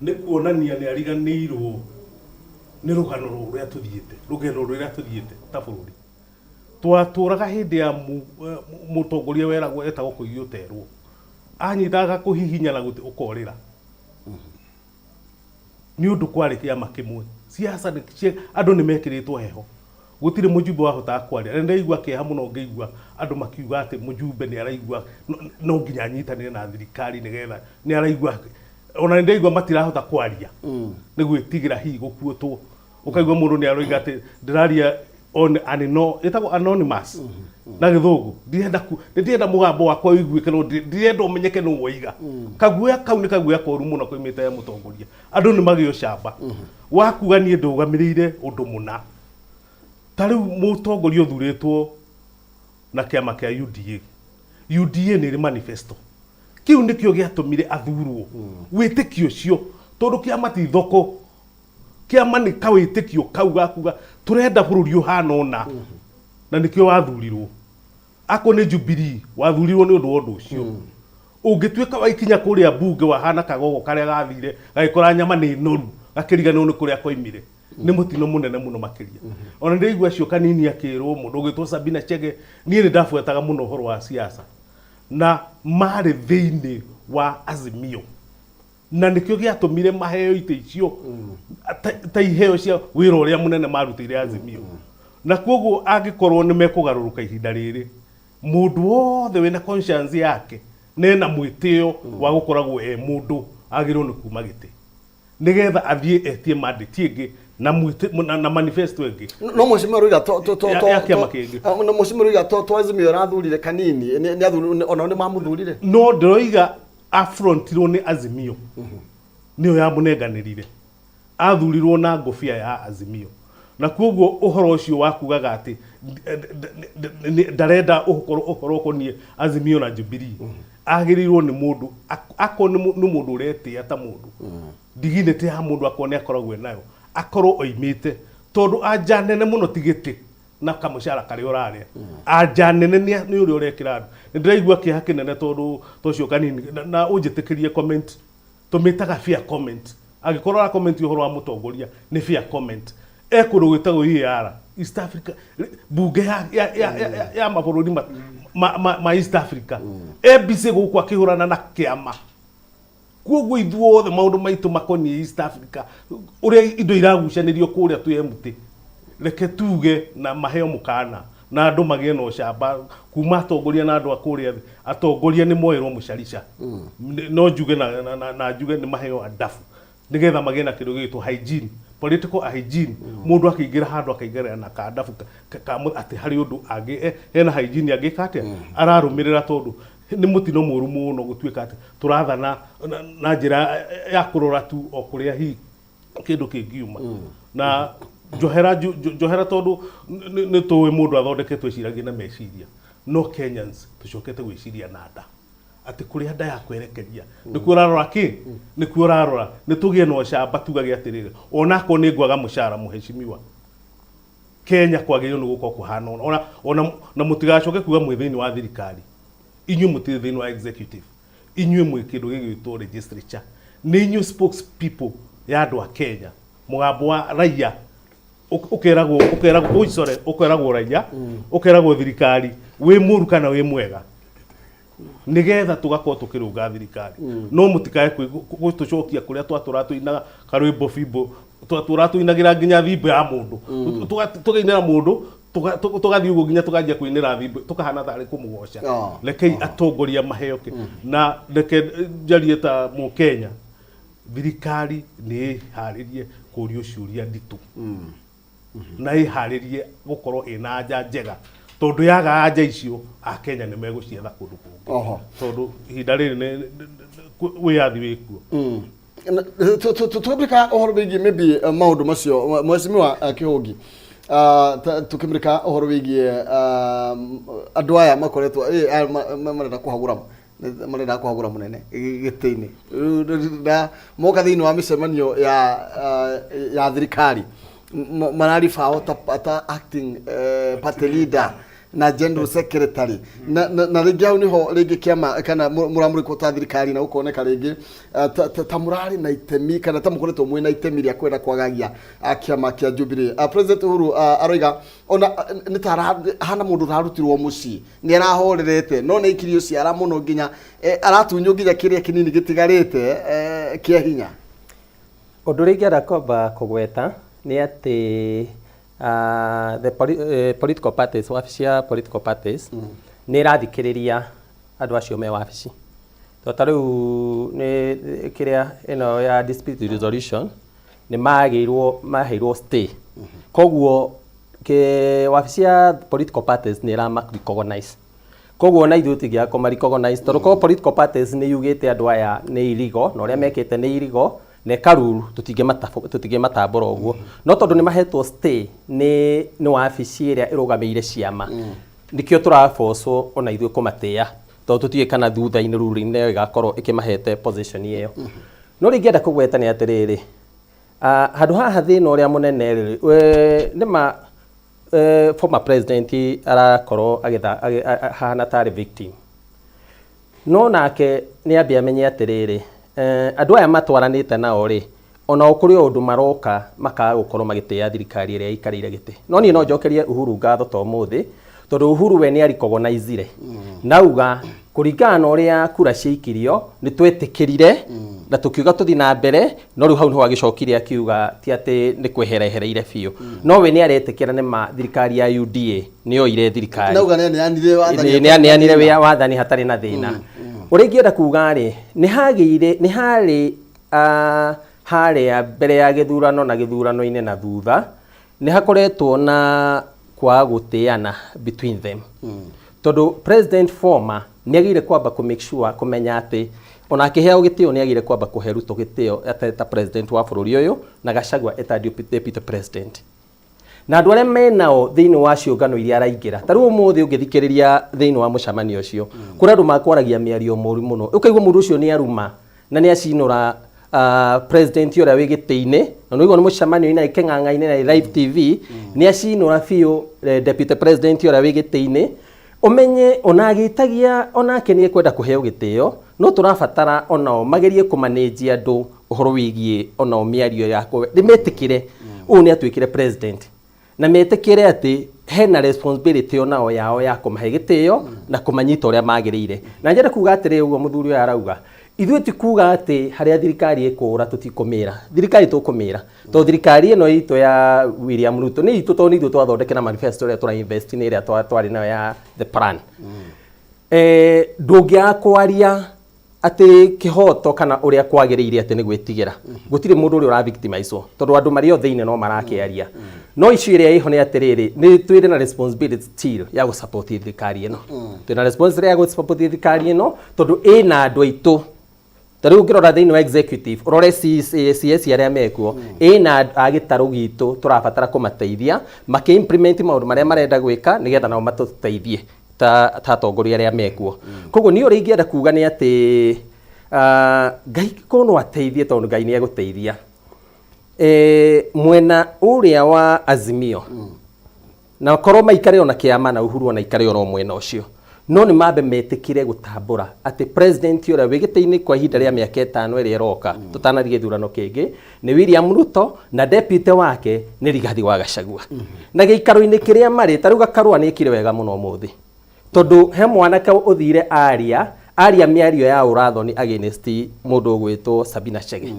Nĩ kuonania nĩ ariganĩirwo nĩ rũgano rũrĩa tũthiĩte, rũgendo rũrĩa tũthiĩte ta bũrũri. Twatũraga hĩndĩ ya mũtongoria weragwo etagwo Koigi Ũterwo, anyitaga kũhihinya na gũtĩ ũkorĩra nĩ ũndũ kwarĩ kĩama kĩmwe. Siasa andũ nĩ mekĩrĩtwo heho, gũtirĩ mũjumbe wahotaga kwaria. Na nĩndĩraigua kĩeha mũno ngĩigua andũ makiuga atĩ mũjumbe nĩ araigua no nginya anyitanĩre na thirikari nĩgetha nĩ araigua, ona nĩ ndĩraigua matirahota kwaria nĩ gwĩtigĩra hihi gũkuĩtwo. Ũkaigua mũndũ nĩ aroiga atĩ ndĩraria on anino, ĩtagwo anonymous na gĩthũngũ, ndirenda ndirenda mũgambo wakwa ũiguĩke, no ndirenda ũmenyeke nũ woiga. Kaguoya kau nĩ kaguoya koru mũno koimĩte he mũtongoria. Andũ nĩ magĩo camba wa kuga niĩ ndũgamĩrĩire ũndũ mũna. Ta rĩu mũtongoria ũthurĩtwo na kĩama kĩa UDA, UDA nĩ ĩrĩ manifesto, kĩu nĩkĩo gĩatũmire athurwo, wĩtĩkio ũcio, tondũ kĩama ti thoko, kĩama nĩ kawĩtĩkio kau gakuga tũrenda bũrũri ũhana ũna, na nĩkĩo wathurirwo. Akorwo nĩ Jubilee, wathurirwo nĩ ũndũ wa ũndũ ũcio. Ũngĩtuĩka waikinya kũrĩa mbunge wahana kagogo karĩa gathire gagĩkora nyama nĩ noru, gakĩriganĩrwo nĩ kũrĩa koimire, nĩ mũtino mũnene mũno makĩria. Ona ndĩraigua acio kanini akĩrwo mũndũ ũgĩtwo Sabina Chege, niĩ nĩ ndabuataga mũno ũhoro wa siasa, na marĩ thĩinĩ wa Azimio, na nĩkĩo gĩatũmire maheo itĩ icio ta iheo cia wĩra ũrĩa mũnene marutĩire Azimio. Na koguo angĩkorwo nĩ mekũgarũrũka ihinda rĩrĩ, mũndũ wothe wĩna conscience yake na ena mwĩtĩo wa gũkoragwo e mũndũ agĩrĩirwo nĩ kuma gĩtĩ nĩgetha athiĩ etie mandate ĩngĩ na manifesto ĩngĩ. No mheshimiwa Ruiga to Ya kĩama kĩngĩ. Ah, no mheshimiwa Ruiga to Azimio arathurire kanini, nĩ athuri onao nĩ mamuthurire. No ndĩroiga afrontirwo nĩ Azimio, nĩyo yamũnenganĩrire, athurirwo na ngũbia ya Azimio, na koguo ũhoro ũcio wa kugaga atĩ ndarenda ũkorwo ũhoro ũkoniĩ Azimio na Jubilee, agĩrĩirwo nĩ mũndũ akorwo nĩ mũndũ ũretĩĩa ta mũndũ, dignity ya mũndũ akorwo nĩ akoragwo nayo, akorwo oimĩte, tondũ anja nene mũno ti gĩtĩ na kamũcara karĩa ũrarĩa, anja nene nĩ ũrĩa ũrekĩra andũ. Nĩ ndĩraigua kĩeha kĩnene tondũ tocio kanini na ũnjĩtĩkĩrie comment, tũmĩtaga fair comment. Angĩkorwo ũra comment ũhoro wa mũtongoria nĩ fair comment. E kũndũ gwĩtagwo EAR, East Africa, bunge ya mabũrũri ma East Africa, e busy gũkũ akĩhũrana na kĩama. Koguo ithuothe maũndũ maitũ makoniĩ East Africa, ũrĩa indo iragucanĩrio kũrĩa twĩ empty. Reke tuge na maheo mũkana na andũ magĩe na ũcamba kuma atongoria na andũ a kũrĩa thĩ. Atongoria nĩ moerwo mũcarica. No njuge na njuge nĩ maheo adabu nĩgetha magĩe na kĩndũ gĩgwĩtwo hygiene, political. Political hygiene, mũndũ akĩingĩra handũ akaingĩra na kandabu ka atĩ harĩ ũndũ angĩ hena hygiene angĩka atĩa ararũmĩrĩra, tondũ nĩ mũtino mũru mũno gũtuĩka atĩ tũrathana na njĩra ya kũrora tu o kũrĩa hihi kĩndũ kĩngiuma na njohera njohera, tondũ nĩ tũĩ mũndũ athondeketwo eciragia na meciria, no Kenyans tũcokete gwĩciria na nda, atĩ kũrĩa nda ya kwerekeria nĩkuo ũrarora kĩ, nĩkuo ũrarora. Nĩ tũgĩe na ũcamba tugage atĩrĩrĩ, onakorwo nĩ ngwaga mũcara, mũhecimiwa, Kenya kwagĩrĩirwo nĩ gũkorwo kũhana ona na mũtigacoke kuga mwĩ thĩinĩ wa thirikari. Inyuĩ mũtirĩ thĩinĩ wa executive, inyuĩ mwĩ kĩndũ gĩgwĩtwo legislature, nĩ inyuĩ spokespeople ya andũ a Kenya, mũgambo wa raia. Ũkeragwo oi, sorry, ũkeragwo raia, ũkeragwo thirikari wĩ mũru kana wĩ mwega, nigetha tugakorwo tukirunga thirikari. No mũtikae gũtũcokia kũrĩa twatũra tũinaga karwĩmbo bimbo, twatũra tũinagĩra nginya thimbo ya mũndũ, tũkainĩra mũndũ, tũgathiĩ ũguo nginya tũkanjia kũinĩra thimbo, tũkahana tarĩ kũmũgoca. Rekei atongoria maheo kĩ, na reke njarie ta mũkenya, thirikari nĩ ĩharĩrie kũrio ciũria nditũ na ĩharĩrie gũkorwo ĩna anja njega, tondũ yaga anja icio, akenya nĩ megũcietha kũndũ kũngĩ, tondũ ihinda rĩrĩ wĩyathi wĩkuo. Tũkĩmũrĩka ũhoro wĩgiĩ maybe maũndũ macio, mheshimiwa Kĩhũngi, tũkĩmũrĩka ũhoro wĩgiĩ andũ aya makoretwo aya marenda kũhagũra, marenda kũhagũra mũnene gĩtĩ-inĩ. Rĩu na moka thĩinĩ wa mĩcemanio ya thirikari, mararibao ta acting party leader na general secretary, na rĩngĩ hau nĩho rĩngĩ kĩama kana mũramũrĩkwo ta thirikari, na gũkoneka rĩngĩ ta mũrarĩ na itemi kana ta mũkoretwo mwĩna itemi rĩa kwenda kwagagia kĩama kĩa Jubilee. President Uhuru aroiga ona nĩ ta hana mũndũ ũrarutirwo mũciĩ, nĩ arahorerete, no nĩ aikirio ciara mũno nginya aratunywo nginya kĩrĩa kĩnini gĩtigarĩte kĩa hinya. Ũndũ ũrĩa ingĩenda kwamba kũgweta nĩ atĩ the political parties, wabici ya political parties nĩ ĩrathikĩrĩria andũ acio me wabici, to ta rĩu nĩ kĩrĩa ĩno ya dispute resolution nĩ magĩirwo maheirwo stay, koguo ke wabici ya political parties nĩ ĩrama recognize, koguo na ithuĩ tũtingĩaga kũma recognize, tondũ korwo political parties nĩ yugĩte andũ aya nĩ irigo na ũrĩa mekĩte nĩ irigo na ĩkaruru, tũtingĩmatambũra ũguo. No tondũ nĩ mahetwo stay nĩ wabici ĩrĩa ĩrũgamĩire ciama, nĩkĩo tũrabocwo ona ithuĩ kũmatĩĩa, tondũ tũtiũĩ kana thutha-inĩ ruling ĩyo ĩgakorwo ĩkĩmahete position ĩyo. No rĩngĩenda kũgweta nĩ atĩrĩrĩ, handũ haha thĩna ũrĩa mũnene rĩ, nĩma former president arakorwo agĩtha ahana tarĩ victim, no nake nĩ ambe amenye atĩrĩrĩ, andũ aya matwaranĩte nao rĩ, onao kũrĩ o ũndũ maroka makaga gũkorwo magĩtĩĩa thirikari ĩrĩa ĩikarĩire gĩtĩ. No niĩ no njokerie Uhuru ngatho ta ũmũthĩ, tondũ Uhuru we nĩ aricognizire nauga kũringana na ũrĩa kura ciaikirio nĩ twetĩkĩrire na tũkiuga tũthiĩ na mbere. No rĩu hau nĩho agĩcokire akiuga ti atĩ nĩ kwehera ehereire biũ, no we nĩ aretĩkĩra nĩ ma thirikari ya UDA nĩ yoire thirikari. Nauga nĩ aneanire wathani. Nĩ aneanire wĩa wathani hatarĩ na thĩna. Ũrĩa ingĩenda kuga rĩ, nĩ hagĩire nĩ harĩ harĩa mbere ya gĩthurano na gĩthurano-inĩ na thutha nĩ hakoretwo na kwaga gũtĩana between them, tondũ president former nĩ agĩrĩire kwamba kũ make sure kũmenya atĩ ona akĩheo gĩtĩo nĩ agĩrĩire kwamba kũhe Ruto gĩtĩo ta president wa bũrũri ũyũ, na Gachagua eta deputy president na andũ arĩa menao thĩinĩ wa ciũngano iria araingĩra. Ta rĩu ũmũthĩ ũngĩthikĩrĩria thĩinĩ wa mũcemanio ũcio, kũrĩ andũ makwaragia mĩario mũru mũno, ũkaigua mũndũ ũcio nĩ aruma na nĩ acinũra president ũrĩa wĩ gĩtĩ-inĩ, na nĩũigua nĩ mũcemanio-inĩ na kĩng'ang'a-inĩ na live TV nĩ acinũra biũ deputy president ũrĩa wĩ gĩtĩ-inĩ. Ũmenye ona agĩtagia onake nĩ ekwenda kũheo gĩtĩo, no tũrabatara onao magerie kũmanĩnjia andũ ũhoro wĩgiĩ onao mĩario yakwa, nĩ metĩkĩre ũũ nĩ atuĩkire president, na metĩkĩre atĩ hena responsibility onao yao ya kũmahe gĩtĩo na kũmanyita ũrĩa magĩrĩire. Na nyende kuga atĩrĩ, ũguo mũthuri ũyũ arauga, ithuĩ ti kuga atĩ harĩa thirikari ĩkũra tũtikũmĩra thirikari, tũkũmĩra, tondũ thirikari ĩno itũ ya William Ruto nĩ itũ, tondũ nĩ ithuĩ twathondekera manifesto ĩrĩa tũra invest nĩ ĩrĩa twarĩ nayo ya the plan. Ndũngĩaga kwaria Atĩ kĩhoto kana ũrĩa kwagĩrĩire atĩ nĩ gwĩtigĩra gũtirĩ mũndũ ũrĩa ũravictimizwo, tondũ andũ marĩ o thĩinĩ no marakĩaria. No issue ĩrĩa ĩho nĩ atĩrĩrĩ, nĩ twĩrĩ na responsibility still ya gũsupport thirikari ĩno. Twĩna responsibility ya gũsupport thirikari ĩno tondũ ĩna andũ aitũ. Ta rĩu ũngĩrora thĩinĩ wa executive, ũrore CS arĩa mekuo, ĩna a gĩtarũ gitũ tũrabatara kũmateithia makĩ implement maũndũ marĩa marenda gwĩka, nĩgetha nao matũteithie ta atongoria arĩa mekuo. Koguo niĩ ũrĩa ingĩenda kuga nĩ atĩ Ngai korwo no ateithie, tondũ Ngai nĩ egũteithia, mwena ũrĩa wa Azimio na korwo maikare ona kĩama na Uhuru ona ikare oro mwena ũcio, no nĩ mambe metĩkĩre gũtambũra atĩ president ũrĩa wĩ gĩtĩ-inĩ kwa ihinda rĩa mĩaka 5 ĩrĩa ĩroka tũtanathiĩ gĩthurano kĩngĩ nĩ William Ruto, na deputy wake nĩ Rigathi wa Gachagua. Na gĩikaro-inĩ kĩrĩa marĩ ta rĩu, Gakarũa nĩ ĩkire wega mũno ũmũthĩ, tondũ he mwanake ũthire aria mĩario ya ũrathoni against mũndũ ũgwĩtwo Sabina Chege.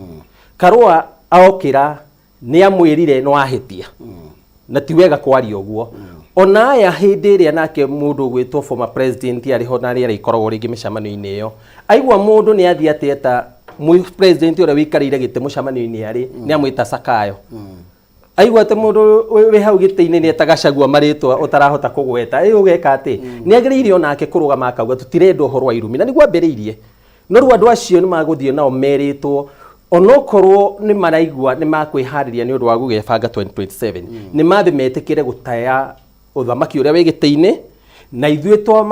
Karũa okĩra nĩ amwĩrire no ahĩtia na ti wega kwaria ũguo. Ona aya hĩndĩ ĩrĩa nake mũndũ ũgwĩtwo former president arĩ ho na rĩera ikoragwo rĩngĩ mĩcemanio-inĩ ĩyo, aigua mũndũ nĩ athiĩ ateta president ũrĩa wĩikarĩire gĩtĩ mũcemanio-inĩ arĩ nĩ amwĩta Sakayo, aigua atĩ mũndũ wĩ hau gĩtĩ-inĩ nĩ etaga Gachagua marĩtwa ũtarahota kũgweta, ĩ ũgeka atĩ nĩ agĩrĩire onake kũrũgama akauga tũtirenda ũhoro wa irumi, na nĩguo ambĩrĩirie. No rĩu andũ acio nĩ magũthiĩ nao merĩtwo onokorwo nĩ maraigua nĩ makwĩharĩria nĩ ũndũ wa gũgebanga 2027, nĩ mambe metĩkĩre gũtaya ũthamaki ũrĩa wĩ gĩtĩ-inĩ, na ithuĩ twa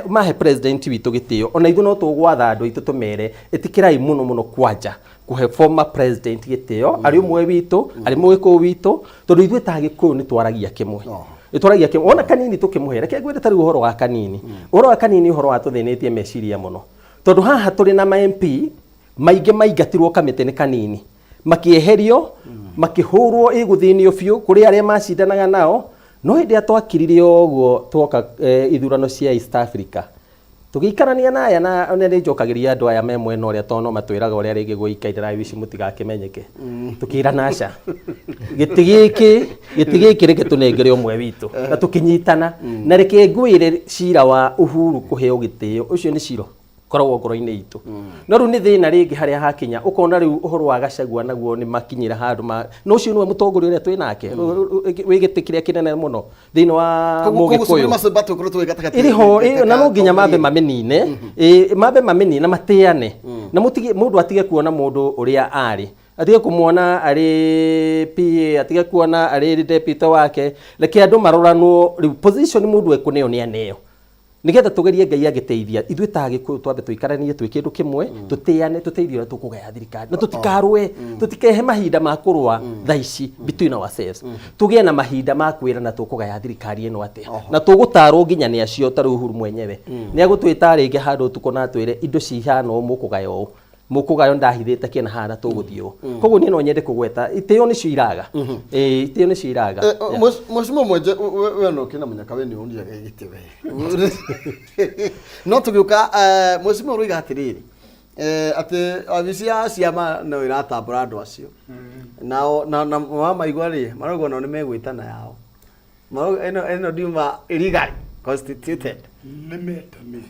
mahe president witũ gĩtĩo, ona ithuĩ no tũgwatha andũ aitũ tũmere ĩtĩkĩrai mũno mũno kwanja kũhe former president gĩtĩo, arĩ ũmwe witũ, arĩ mũgĩkũyũ witũ, tondũ ithuĩ ta Gĩkũyũ nĩ twaragia kĩmwe, nĩ twaragia kĩmwe. Ona Kanini tũkĩmũhe, reke ngwĩre, ta rĩu ũhoro wa Kanini, ũhoro wa Kanini, ũhoro wa tũthĩnĩtie meciria mũno, tondũ haha tũrĩ na ma MP maingĩ maingatirwo kamĩtĩ nĩ Kanini, makĩeherio, makĩhũrwo, ĩgũthĩnio biũ kũrĩ arĩa macindanaga nao. No hĩndĩ ĩrĩa twakirire ũguo twoka ithurano cia East Africa, tũgĩikarania na aya, na ona nĩ njokagĩria andũ aya me mwena ũrĩa, tondũ no matwĩraga ũrĩa rĩngĩ gũikaire na wici mũtigakĩmenyeke. Tũkĩrana aca, gĩtĩ gĩkĩ reke tũnengere ũmwe witũ na tũkĩnyitana. Na reke ngwĩre, cira wa Uhuru kũheo gĩtĩo ũcio nĩ cira koragwo ngoro-inĩ itũ, no rĩu nĩ thĩna rĩngĩ harĩa hakinya ũkona rĩu ũhoro wa Gachagua naguo nĩ makinyĩra handũ ma no ũcio nĩwe mũtongoria ũrĩa twĩ nake wĩ gĩtĩ kĩrĩa kĩnene mũno thĩinĩ wa Mũgĩkũyũ ĩrĩ ho na no nginya mambe mamĩnine, mambe mamĩnine na matĩane, na mũtige mũndũ atige kuona mũndũ ũrĩa arĩ, atige kũmuona arĩ PA, atige kuona arĩ deputy wake. Reke andũ maroranwo rĩu position mũndũ ekũneo nĩ aneo, nigetha tugerie Ngai agĩteithia ithuĩ ta Gĩkũyũ twambe tũikaranie twĩ kĩndũ kĩmwe, tũtĩane, tũteithie ũrĩa tũkũgaya thirikari, na tũtikarũe, tũtikehe mahinda ma kũrũa thaa ici between ourselves. Tũgĩe na mahinda ma kwĩrana tũkũgaya thirikari ĩno atĩa, na tũgũtarwo nginya nĩ acio. Ta rĩu Uhuru mwenyewe nĩ agũtwĩta rĩngĩ handũ ũtukũ na atwĩre indo cihana ũũ, mũkũgaya ũũ, mũkũgayo ndahithĩte kĩna haha na tũgũthiĩ ũũ. Koguo niĩ no nyende kũgweta itĩo nĩcio iraga. Ĩĩ, itĩo nĩcio iraga. Mheshimiwa Mwenje, we no kina mũnyaka, we nĩ ũnire gĩtĩ we, no tũgĩũka mheshimiwa ũroiga atĩrĩrĩ, atĩ wabici ya ciama no ĩratambũra andũ acio nao na mamaigua rĩ, marauga nao nĩ megwĩtana yao. Marauga ĩno ndiuma illegally constituted. Nĩ metane,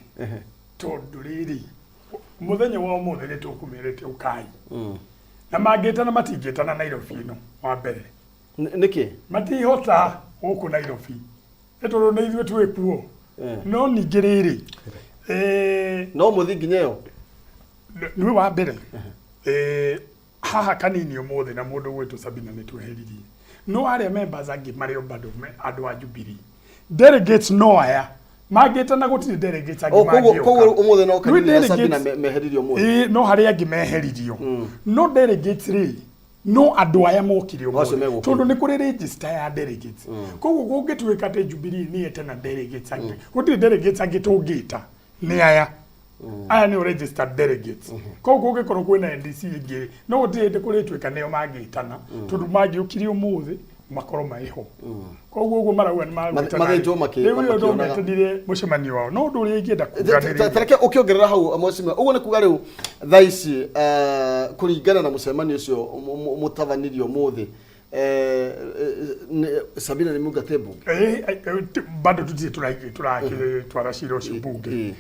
tondũ rĩrĩ, mũthenya wa ũmũthĩ nĩ tũkũmerĩte ũkai, na mangĩtana matingĩtana Nairobi ĩno wa mbere. Nĩkĩ? Matihota gũkũ Nairobi nĩ tondũ nĩ ithuĩ twĩ kuo. No ningĩ rĩrĩ, no mũthi nginya ĩyo. Nĩwe wa mbere, haha Kanini ũmũthĩ na mũndũ gwĩtwo Sabina nĩ tweheririe, no arĩa members angĩ marĩ o bado andũ a Jubilee. Delegates no aya mangĩtana, gũtirĩ delegates angĩ. Oh, koguo mangĩũka. Koguo ũmũthĩ no Rĩu Kanini na Sabina meheririo ũmũthĩ. Ĩĩ, no harĩa angĩ meheririo, no delegates rĩ, no andũ aya mokire Acio ũmũthĩ, megũkĩte. tondũ nĩ kũrĩ register ya delegates. Koguo kũngĩtuĩka atĩ Jubilee nĩ ete na delegates angĩ, gũtirĩ delegates angĩ tũngĩta, nĩ aya nĩo registered delegates. Koguo kũngĩkorwo kwĩna NDC ĩngĩ, no gũtirĩ hĩndĩ kũrĩtuĩka nĩo mangĩtana, tondũ mangĩũkire ũmũthĩ makorwo marĩ ho. Koguo ũguo marauga nĩ magwĩtana. Mathĩnjwo Rĩu ĩyo no makĩonaga. metanire mũcemanio wao, no ũndũ ũrĩa ingĩenda kuga nĩ rĩrĩ. Tareke ũkĩongerera hau mheshimiwa, ũguo nĩ kuga rĩu thaa ici, kũringana na mũcemanio ũcio mũtabanirie ũmũthĩ, Sabina nĩ mũingate mbunge? Bado tutirĩ tũrakĩtwara cira ũcio mbunge.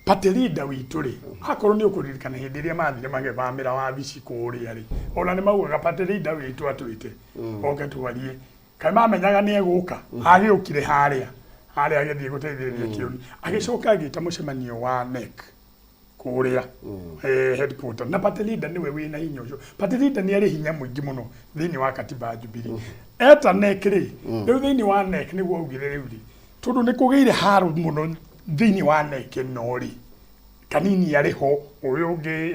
Party leader witũ rĩ, akorwo nĩ ũkũririkana hĩndĩ ĩrĩa mathire magĩthamĩra wabici kũrĩa rĩ, ona nĩ maugaga party leader witũ atwĩte oke twarie. Kaĩ mamenyaga nĩ egũka? Agĩũkire harĩa harĩa agĩthiĩ gũteithĩrĩria Kĩoni, agĩcoka agĩta mũcemanio wa NEC kũrĩa headquarter, na party leader nĩwe wĩna hinya ũcio. Party leader nĩ arĩ hinya mũingĩ mũno thĩinĩ wa katiba ya Jubilee. Eta NEC rĩ, rĩu thĩinĩ wa NEC nĩguo augire rĩu rĩ, tondũ nĩ kũgĩire haro mũno thĩinĩ wa NEC ĩno rĩ, Kanini arĩ ho, ũyũ ũngĩ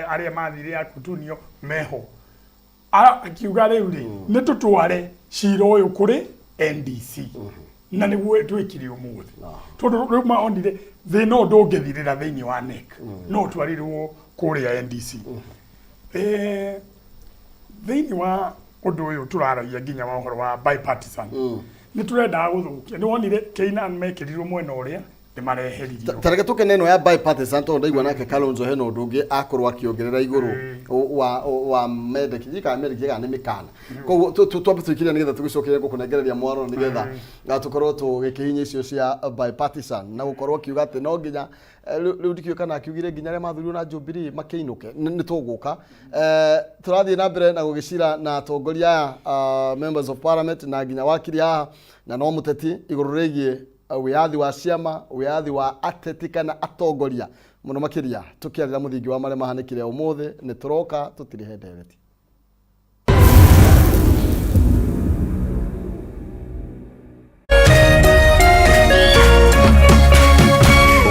arĩa mathire a Kutunio meho. Akiuga rĩu rĩ, nĩ tũtware cira ũyũ kũrĩ NDC, na nĩguo twĩkire ũmũthĩ, tondũ rĩu maonire thĩna ũyũ ndũngĩthirĩra thĩinĩ wa NEC, no ũtwarirwo kũrĩa NDC. Thĩinĩ wa ũndũ ũyũ tũraragia nginya wa ũhoro wa bipartisan, nĩ tũrendaga gũthũkia. Nĩ wonire Keinan mekĩrirwo mwena ũrĩa nĩ mareheririo. Ta reke tũkene ĩno ya bipartisan, tondũ ndaigua nake Kalonzo hena ũndũ ũngĩ akorwo akĩongerera igũrũ wa mendekithia kana mendekithia kana nĩ mĩkana. Koguo twambe tũikirie nĩgetha tũgĩcokerie gũkũnengereria mwaro, nĩgetha tũkorwo tũgĩkĩhinya icio cia bipartisan na gũkorwo akiuga atĩ no nginya rĩu ndikĩũĩ kana akiugire nginya arĩa mathurirwo na Jubilee makĩinũke. Nĩ tũgũka. Tũrathiĩ na mbere na gũgĩcira na atongoria aya, members of parliament na nginya wakiri haha na no mũteti, igũrũ rĩgiĩ wĩyathi wa ciama, wĩyathi wa ateti kana atongoria mũno makĩria, tũkĩarĩra mũthingi wa marĩa mahanĩkire ũmũthĩ. Nĩ tũroka, tũtirihe ndereti.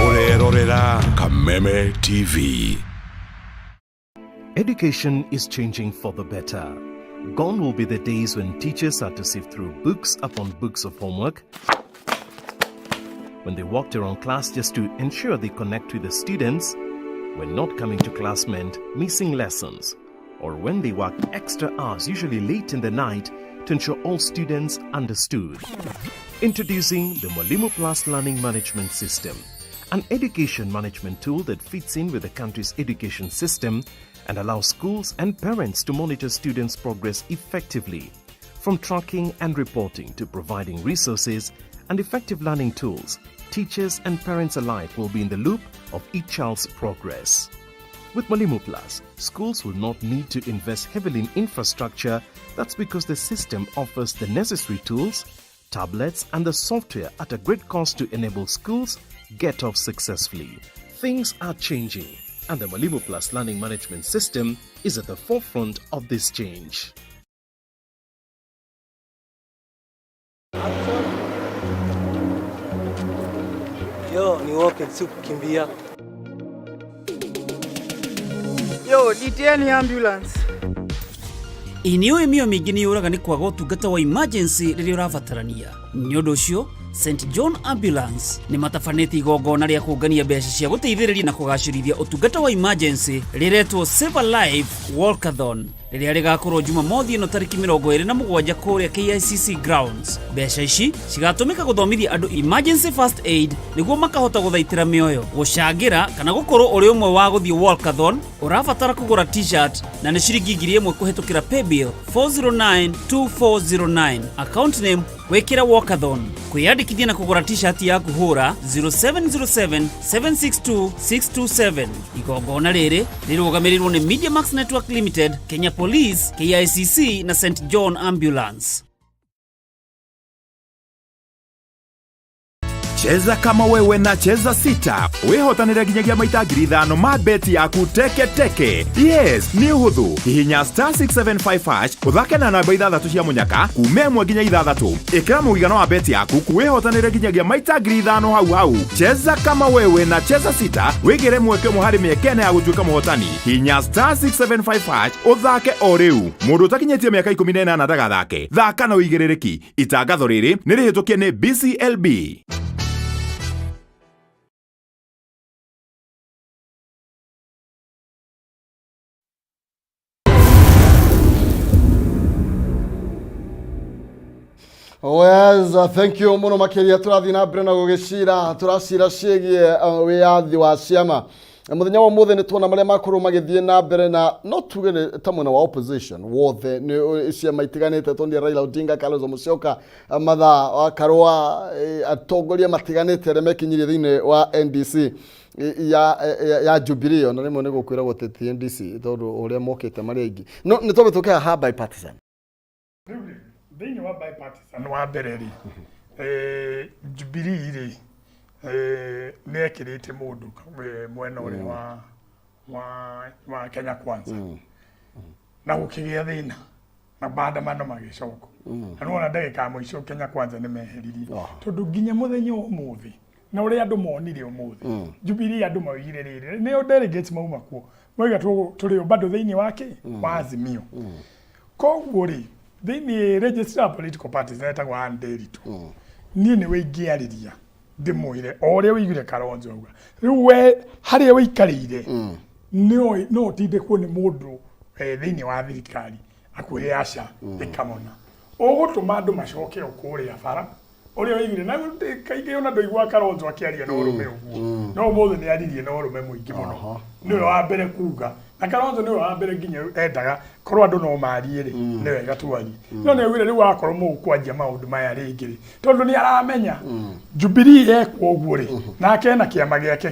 Ũrerorera Kameme TV. Education is changing for the better. Gone will be the days when teachers had to sift through books upon books of homework, when they walked around class just to ensure they connect with the students, when not coming to class meant missing lessons, or when they worked extra hours, usually late in the night, to ensure all students understood. Introducing the Mwalimu Plus Learning Management System, an education management tool that fits in with the country's education system and allows schools and parents to monitor students' progress effectively. From tracking and reporting to providing resources and effective learning tools, teachers and parents alike will be in the loop of each child's progress. With Mwalimu Plus, schools will not need to invest heavily in infrastructure. That's because the system offers the necessary tools, tablets, and the software at a great cost to enable schools get off successfully. Things are changing, and the Mwalimu Plus Learning Management System is at the forefront of this change. Yo, ni walking, si kukimbia. Yo, nitieni ambulance. Ĩ nĩ ũĩ mĩoyo mĩingĩ nĩ yũraga nĩ kwaga ũtungata wa emergency rĩrĩa ũrabatarania. Nĩ ũndũ ũcio, St John Ambulance nĩ matabanĩtie igongona rĩa kũngania mbeca cia gũteithĩrĩria na kũgacĩrithia ũtungata wa emergency rĩretwo Save a Life Walkathon, rĩrĩa rĩgakorwo Jumamothi ĩno tarĩki 27 kũrĩa KICC grounds. Mbeca ici cigatũmĩka gũthomithia andũ emergency first aid nĩguo makahota gũthaitĩra mĩoyo. Gũcangĩra kana gũkorwo ũrĩ ũmwe wa gũthiĩ walkathon, ũrabatara kũgũra t-shirt na nĩ ciringi 1000 kũhetũkĩra paybill 4092409, account name wĩkĩre walkathon. Kwĩyandĩkithia na kũgũra t-shirt yaku hũra 0707 762 627. Igongona rĩrĩ rĩrũgamĩrĩirwo nĩ Mediamax Network Limited, Kenya Police, KICC na St John Ambulance. Cheza kama wewe na Cheza Sita, wĩhotanĩre nginyagia maita 5,000 ma beti yaku teke teke. Yes, nĩ ũhũthũ. Hihinya star 675 hash, ũthake na namba ithathatũ cia mũnyaka kuma 1 nginya 6. Ĩkĩra mũigana wa beti yaku, wĩhotanĩre nginyagia maita 5,000 hau hau. Cheza kama wewe na Cheza Sita, wĩgĩre mweke ũmwe harĩ mĩeke 4 ya gũtuĩka mũhotani. Hihinya star 675 hash ũthake o rĩu. Mũndũ ũtakinyĩtie mĩaka 18 ndagathake. Thaka na ũigĩrĩrĩki. Itangatho rĩrĩ nĩ rĩhĩtũkie nĩ BCLB. Well, thank you mũno makĩria. Tũrathiĩ na mbere na gũgĩcira, tũracira ciĩgiĩ wĩyathi wa ciama. Na mũthenya wa ũmũthĩ nĩ tuona marĩa makorwo magĩthiĩ na mbere, na no tuge nĩ ta mwena wa opposition wothe nĩ ciama itiganĩte, tondũ Raila Odinga, Kalonzo Musyoka, Martha wa Karua, atongoria matiganĩte arĩa mekinyirie thĩinĩ wa NDC. ya, ya, ya Jubilee ona rĩmwe nĩ gũkwĩragwo atĩ ti NDC tondũ ũrĩa mokĩte marĩ aingĩ no nĩ twambe tũke haha bipartisan. Rĩu rĩ, thĩinĩ wa bipartisan wa mbere rĩ, Jubilee rĩ, nĩ ekĩrĩte mũndũ mwena ũrĩa wa Kenya Kwanza na gũkĩgĩa thĩna na maandamano magĩcoka na nĩwona ndagĩka ya mũico Kenya Kwanza nĩ meheririe tondũ nginya mũthenya wa ũmũthĩ na ũrĩa andũ monire ũmũthĩ Jubilee andũ maugire rĩrĩ nĩo delegates mauma kuo moiga tũrĩ o bado thĩinĩ wa kĩ wa Azimio. Koguo rĩ, thĩinĩ registrar of political parties etagwo Ann Nderitu, niĩ nĩwe ingĩarĩria ndĩmwĩre o ũrĩa ũiguire Kalonzo auga. Rĩu we harĩa ũikarĩire no ũtindĩkwo nĩ mũndũ thĩinĩ wa thirikari akwĩre aca ĩkamona ũgũtũma andũ macoke o kũrĩa bara ũrĩa ũiguire na kaingĩ ona ndũiguaga Kalonzo akĩaria na ũrũme ũguo, no ũmũthĩ nĩ aririe na ũrũme mũingĩ mũno. Nĩwe wa mbere kuga na Kalonzo nĩwe wa mbere nginya endaga korwo andũ no marie rĩ, nĩ wega twarie, no nĩ augire rĩu akorwo mũgũkwanjia maũndũ maya rĩngĩ rĩ, tondũ nĩ aramenya Jubilee ekwo ũguo rĩ, nake ena kĩama gĩake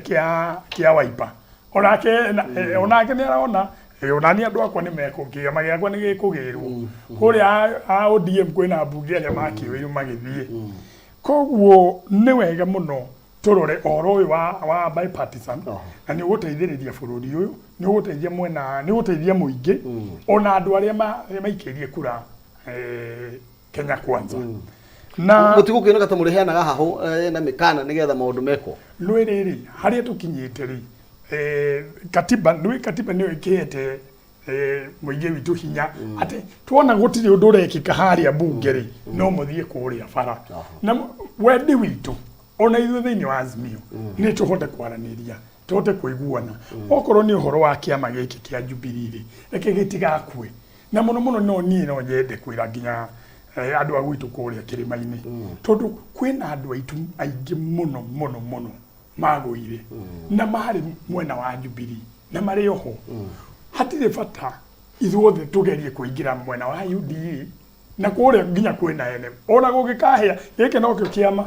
kĩa Wiper onake nĩ arona onani andũ akwa nĩ mekũ kĩama gĩakwa nĩ gĩkũgĩrwo kũrĩa a ODM kwĩna mbunge arĩa makĩũĩrwo magĩthiĩ. Koguo nĩ wega mũno tũrore ũhoro ũyũ wa bipartisan na nĩ ũgũteithĩrĩria bũrũri ũyũ, nĩ ũgũteithia mwena, nĩ ũgũteithia mũingĩ ona andũ arĩa maikĩirie kura Kenya Kwanza. Na mũtigũkĩoneka ta mũrĩheanaga hahũ na mĩkana nĩgetha maũndũ mekwo. Nĩ rĩrĩ harĩa tũkinyĩte rĩ, katiba nĩ katiba nĩyo ĩkĩhete mũingĩ witũ hinya atĩ tuona gũtirĩ ũndũ ũrekĩka harĩa mbunge rĩ, no mũthiĩ kũrĩa bara na wendi witũ ona ithuĩ thĩinĩ wa Azimio nĩ tũhote kwaranĩria, tũhote kũiguana. Okorwo nĩ ũhoro wa kĩama gĩkĩ kĩa Jubilee rĩ, reke gĩtigakue. Na mũno mũno no niĩ no nyende kwĩra nginya andũ a gwitũ kũrĩa kĩrĩma-inĩ, tondũ kwĩna andũ aitũ aingĩ mũno mũno mũno magũire na marĩ mwena wa Jubilee na marĩ oho. Hatirĩ bata ithuothe tũgerie kũingĩra mwena wa UDA na kũrĩa nginya kwĩna ene ona gũgĩkahĩa gĩkĩ nokĩo kĩama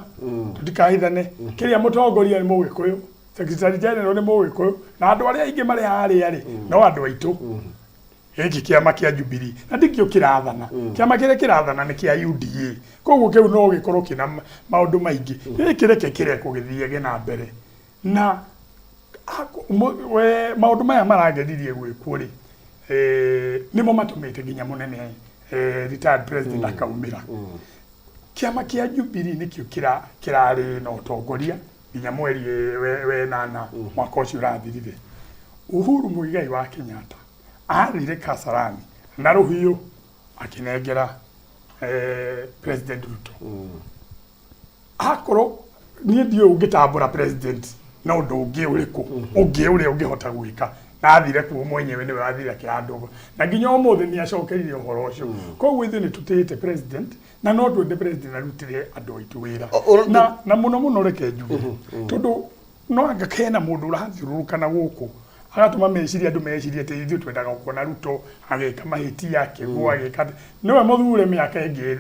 tũtikahithane kĩrĩa mũtongoria nĩ mũgĩkũyũ, secretary general nĩ mũgĩkũyũ na andũ arĩa aingĩ marĩ harĩa rĩ no andũ aitũ. Gĩkĩ kĩama kĩa Jubilee na ndikĩo kĩrathana, kĩama kĩrĩa kĩrathana nĩ kĩa UDA, koguo kĩu no gĩkorwo kĩna maũndũ maingĩ. Gĩkĩ reke kĩrekwo gĩthiage na mbere na maũndũ maya marageririe gwĩkwo rĩ, nĩmo matũmĩte nginya mũnene retired president akaumĩra. Kĩama kĩa Jubilee nĩkĩo kĩrarĩ na ũtongoria nginya mweri wenana mwaka ũcio ũrathirire. Uhuru Muigai wa Kenyatta athire Kasarani na rũhiũ akĩnengera President Ruto. Akorwo niĩ ndiũĩ ũngĩtambũra president na ũndũ ũngĩ ũrĩkũ ũngĩ ũrĩa ũngĩhota gwĩka, na athire kuo mwenyewe nĩwe wathire akĩhandwo na nginya ũmũthĩ nĩ acokerire ũhoro ũcio. Koguo ithuĩ nĩ tũtĩĩte president na no twende president arutĩre andũ aitũ wĩra na mũno mũno reke njuge tondũ no anga kena mũndũ ũrathiũrũrũka na gũkũ agatũma meciria andũ mecirie atĩ ithuĩ twendaga kuona Ruto agĩka mahĩtia akĩgũa agĩka atĩ. Nĩwe mũthure mĩaka ĩngĩ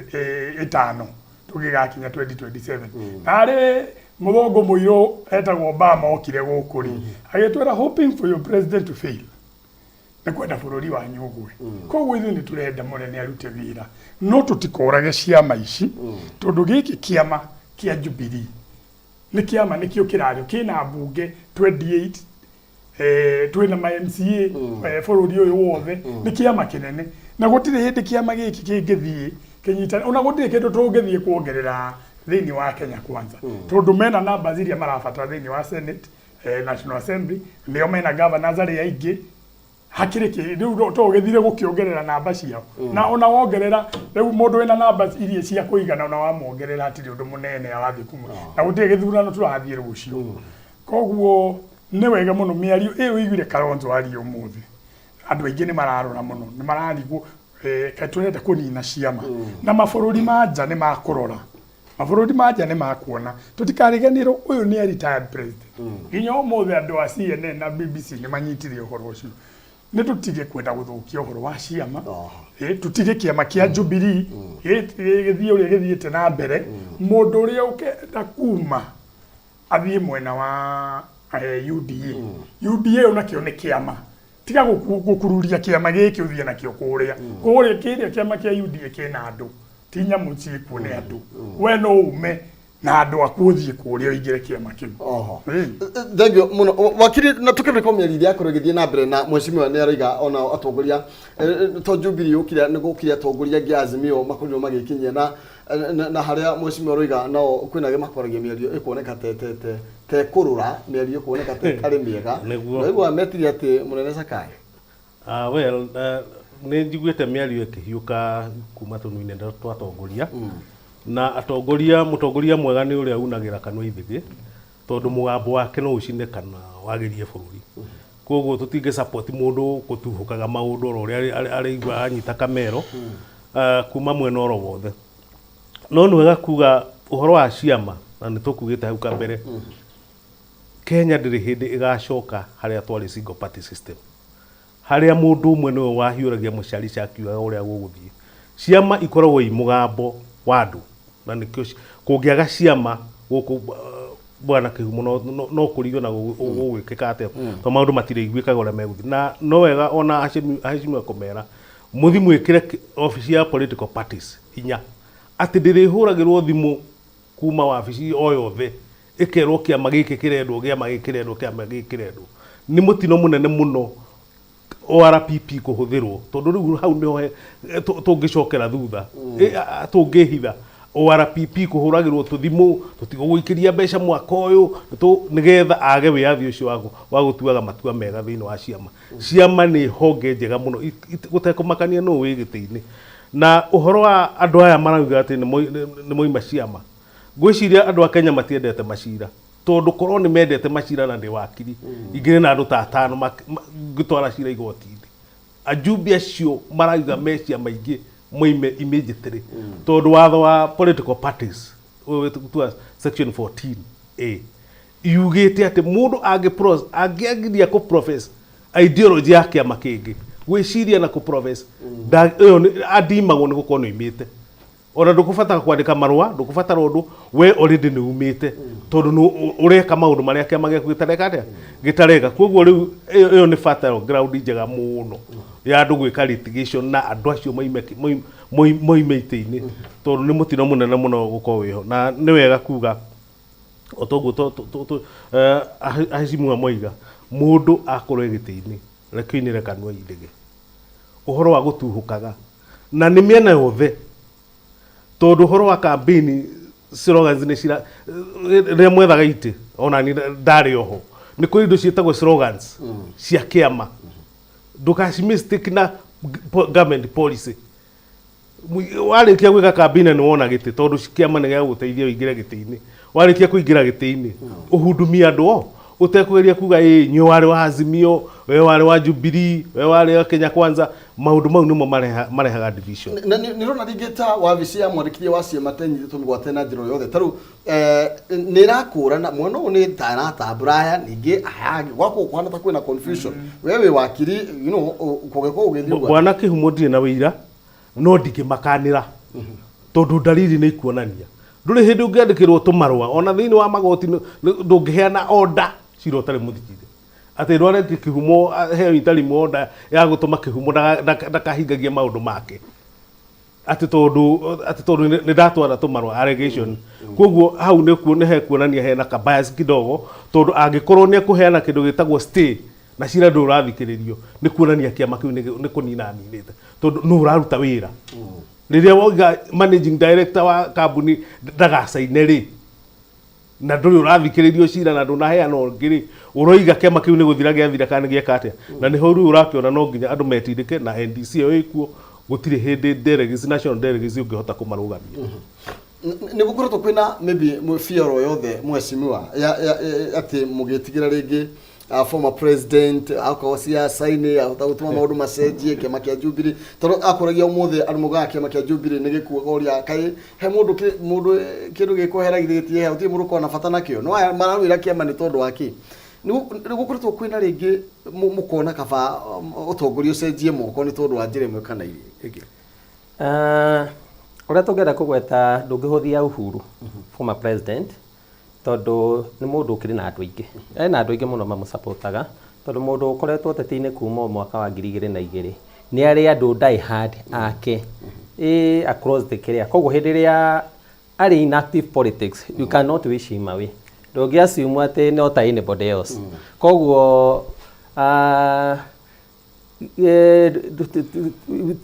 5 tũgĩgakinya 2027. Narĩ mũthũngũ mũirũ etagwo Obama okire gũkũ rĩ, agĩtwĩra hoping for your president to fail nĩ kwenda bũrũri wanyu ũgwe. Koguo ithuĩ nĩ tũrenda mũnene arute wĩra, no tũtikorage ciama ici tondũ gĩkĩ kĩama kĩa Jubilee nĩ kĩama nĩkĩo kĩrario kĩna mbunge 28, twĩna ma MCA bũrũri ũyũ wothe. Nĩ kĩama kĩnene na gũtirĩ hĩndĩ kĩama gĩkĩ kĩngĩthiĩ kĩnyitane, ona gũtirĩ kĩndũ tũngĩthiĩ kuongerera thĩinĩ wa Kenya Kwanza tondũ mena numbers iria marabatara thĩinĩ wa Senate, National Assembly, nĩo mena governors arĩa aingĩ. Hakĩrĩ kĩ rĩu to ũgĩthire gũkĩongerera namba ciao na ona wongerera rĩu mũndũ wĩna namba iria cia kũigana ona wamuongerera hatirĩ ũndũ mũnene arathiĩ kuma na gũtirĩ gĩthurano tũrathiĩ rũciũ. Koguo nĩ wega mũno mĩario ĩyo ũiguire Kalonzo aria ũmũthĩ. Andũ aingĩ nĩ mararora mũno, nĩ mararigwo kaĩ tũrenda kũnina ciama na mabũrũri ma nja nĩ makũrora, mabũrũri ma nja nĩ makuona. Tũtikariganĩrwo ũyũ nĩ retired president. Nginya ũmũthĩ andũ a CNN na BBC nĩ manyitire ũhoro ũcio. Nĩ tũtige kwenda gũthũkia ũhoro wa ciama, tũtige kĩama kĩa Jubilee gĩthiĩ ũrĩa gĩthiĩte na mbere. Mũndũ ũrĩa ũkenda kuma athiĩ mwena wa UDA. UDA onakĩo nĩ kĩama. Tiga gũkururia kĩama gĩkĩ ũthiĩ nakĩo kũrĩa. Kũrĩa kĩrĩa kĩama kĩa UDA kĩna andũ, ti nyamũ ciĩkuo nĩ andũ. We no ume na andũ aku ũthiĩ kũrĩa ũingĩre kĩama kĩu. Oho. Thengio mũno wakiri, na tũkĩrĩka mĩario ĩrĩa yakorwo ĩgĩthiĩ na mbere na mheshimiwa nĩ aroiga ona atongoria to Jubilee yũkire, nĩ gũkire atongoria angĩ a Azimio makorirwo magĩkinyia na harĩa mheshimiwa aroiga nao kwĩna arĩa makwaragia mĩario ĩkuoneka te te te te kũrũra, mĩario ĩkuoneka te ĩtarĩ mĩega. Nĩguo. Naigua metirie atĩ mũnene Zakayo. Ah, well, nĩ njiguĩte mĩario ĩkĩhiũka kuma tũnua-inĩ twa atongoria na atongoria. Mũtongoria mwega nĩ ũrĩa unagĩra kanua ithĩgĩ, tondũ mũgambo wake no ũcine kana wagĩrie bũrũri. Koguo tũtingĩ support mũndũ gũtuhũkaga maũndũ oro ũrĩa arĩigua anyita kamero kuma mwena oro wothe. No nĩ wega kuga ũhoro wa ciama, na nĩ tũkugĩte hau kabere, Kenya ndĩrĩ hĩndĩ ĩgacoka harĩa twarĩ single party system, harĩa mũndũ ũmwe nĩwe wahiũragia mũcarica akiugaga ũrĩa gũgũthiĩ. Ciama ikoragwo i mũgambo wa andũ, na nĩkĩo kũngĩaga ciama gũkũ, bwana Kĩhumo, no kũrigio na gũgwĩkĩka atĩa, tondũ maũndũ matirĩiguĩkaga ũrĩa megũthiĩ. Na no wega ona aheshimiwa kũmera mũthi mwĩkĩre obici ya political parties hinya, atĩ ndĩrĩhũragĩrwo thimũ kuma wabici o yothe ĩkerwo kĩama gĩkĩ kĩrendwo, kĩama gĩkĩ kĩrendwo, kĩama gĩkĩ kĩrendwo. Nĩ mũtino mũnene mũno ORPP kũhũthĩrwo, tondũ rĩu hau nĩho tũngĩcokera thutha. Tũngĩhitha ORPP kũhũragĩrwo tũthimũ, tũtigũgũikĩria mbeca mwaka ũyũ, nĩgetha age wĩyathi ũcio wa gũtuaga matua mega thĩinĩ wa ciama. Ciama nĩ honge njega mũno, gũtekũmakania nũ wĩ gĩtĩ-inĩ. Na ũhoro wa andũ aya marauga atĩ nĩ moima ciama, ngwĩciria andũ a Kenya matiendete macira, tondũ korwo nĩ mendete macira na ndĩ wakiri, ingĩrĩ na andũ ta atano ngĩtwara cira igoti-inĩ. Ajumbe acio marauga me ciama ingĩ moime immediately, tondũ watho wa political parties ũyũ wĩtagwo section 14A yugĩte atĩ mũndũ angĩagiria kũ profess ideology ya kĩama kĩngĩ, gwĩciria na kũ profess, ĩyo andimagwo nĩ gũkorwo nĩ oimĩte. Ona ndũkũbatara kwandĩka marũa, ndũkũbatara ũndũ, we already nĩ umĩte, tondũ nĩ ũreka maũndũ marĩa kĩama gĩaku gĩtareka atĩa, gĩtareka. Koguo rĩu ĩyo nĩ fertile ground njega mũno ya andũ gwĩka litigation na andũ acio moime itĩ-inĩ, tondũ nĩ mũtino mũnene mũno gũkorwo wĩho. Na nĩ wega kuga o toguo aheshimiwa moiga, mũndũ akorwo e gĩtĩ-inĩ, reke oinĩre kanua ithĩgĩ ũhoro wa gũtuhũkaga na nĩ mĩena yothe, tondũ ũhoro wa campaign slogans nĩ cira rĩrĩa mwethaga itĩ, ona ni ndarĩ oho, nĩ kũrĩ indo ciĩtagwo slogans cia kĩama, ndũkaci mistake na government policy. Warĩkia gwĩka campaign na nĩ wona gĩtĩ, tondũ kĩama nĩ gĩagũteithia ũingĩre gĩtĩ-inĩ, warĩkia kũingĩra gĩtĩ-inĩ, ũhudumie andũ o ũtekũgeria kuga ĩ inyuĩ warĩ wa Azimio, we warĩ wa Jubilee, we warĩ wa Kenya Kwanza. Maũndũ mau nĩmo marehaga division. Na nĩ rona rĩngĩ ta wabici ya mwandĩkithia wa ciama tenyitĩtwo mĩgwate na njĩra o yothe, ta rĩu nĩ ĩrakũrana mwena ũyũ nĩ ta ĩratambũra aya, ningĩ aya angĩ gwakwo kũhana ta kwĩna confusion. We wĩ wakiri, kũngĩkorwo gũgĩthiĩ ũguo? Bwana Kĩhumo, ndirĩ na wĩira, no ndingĩmakanĩra, tondũ ndariri nĩ ikuonania ndũrĩ hĩndĩ ũngĩandĩkĩrwo tũmarũa ona thĩinĩ wa magoti ndũngĩheana order cira ũtarĩ mũthikire, atĩ ndware Kĩhumo heo interim order ya gũtũma Kĩhumo ndakahingagie maũndũ make, atĩ tondũ nĩ ndatwara tũmarũa allegation. Koguo hau nĩ hekuonania hena ka bias kidogo, tondũ angĩkorwo nĩ ekũheana kĩndũ gĩtagwo stay na cira ndũrĩ ũrathikĩrĩrio, nĩ kuonania kĩama kĩu nĩ kũnina aninĩte, tondũ nũ ũraruta wĩra rĩrĩa wauga managing director wa kambuni ndagacaine rĩ, na ndũrĩ ũrathikĩrĩrio cira na ndũnaheana ũngĩ rĩ, ũroiga kĩama kĩu nĩ gũthira gĩathira kana nĩ gĩeka atĩa? Na nĩho rĩu ũrakĩona no nginya andũ metindĩke na NDC ĩyo ĩkuo. Gũtirĩ hĩndĩ delegates, national delegates, ũngĩhota kũmarũgamia. Nĩ gũkoretwo kwĩna maybe fear o yothe, mheshimiwa, ya atĩ mũgĩtigĩra rĩngĩ former president akorwo ciaca-inĩ ahota gũtũma maũndũ macenjie kĩama kĩa Jubilee? Tondũ akũragia ũmũthĩ andũ maugaga kĩama kĩa Jubilee nĩ gĩkuaga, ũrĩa kaĩ he mũndũ mũndũ kĩndũ gĩkwehera githĩ gĩtiĩhe, gũtirĩ mũndũ ũkoragwo na bata nakĩo, no aya marawĩra kĩama nĩ tondũ wa kĩ? Nĩ gũkoretwo kwĩna rĩngĩ mũkona kaba ũtongoria ũcenjie moko nĩ tondũ wa njĩra ĩmwe kana ĩngĩ? Ũrĩa tũngĩenda kũgweta, ndũngĩhũthia Uhuru, former president. Tondũ nĩ mũndũ ũkĩrĩ na andũ aingĩ, ena andũ aingĩ mũno mamũcapotaga, tondũ mũndũ ũkoretwo ũteti-inĩ kuma o mwaka wa 2002 nĩ arĩ andũ die hard ake ĩ across the kĩrĩa. Koguo hĩndĩ ĩrĩa arĩ in active politics, you cannot wish him away, ndũngĩ assume atĩ no ta anybody else. Koguo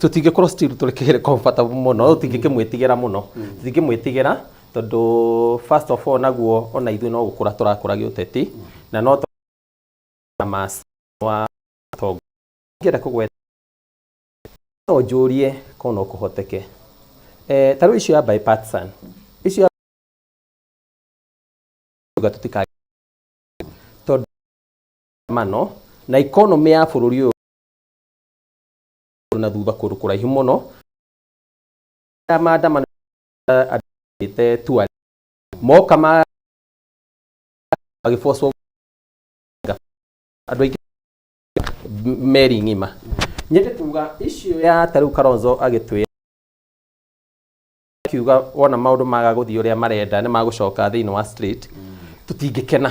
tũtingĩkorwo still tũrĩ comfortable mũno, tũtingĩkĩmwĩtigĩra mũno, tũtingĩmwĩtigĩra tondũ first of all naguo ona ithuĩ no gũkũra tũrakũra gĩũteti na no mas wa tongo. Ngĩenda kũgweta no njũrie korwo no kũhoteke, ta rĩu icio ya bipartisan, icio ya tũtika tondũ mano na economy ya bũrũri ũyũ na thutha kũndũ kũraihu mũno ya maandamano andũ tua moka ma magĩbocwo andũ aingĩ meri ng'ima. Nyende kuga icio ya ta rĩu Kalonzo agĩtwĩra akiuga wona maũndũ maga gũthiĩ ũrĩa marenda nĩ magũcoka thĩinĩ wa street, tũtingĩkena.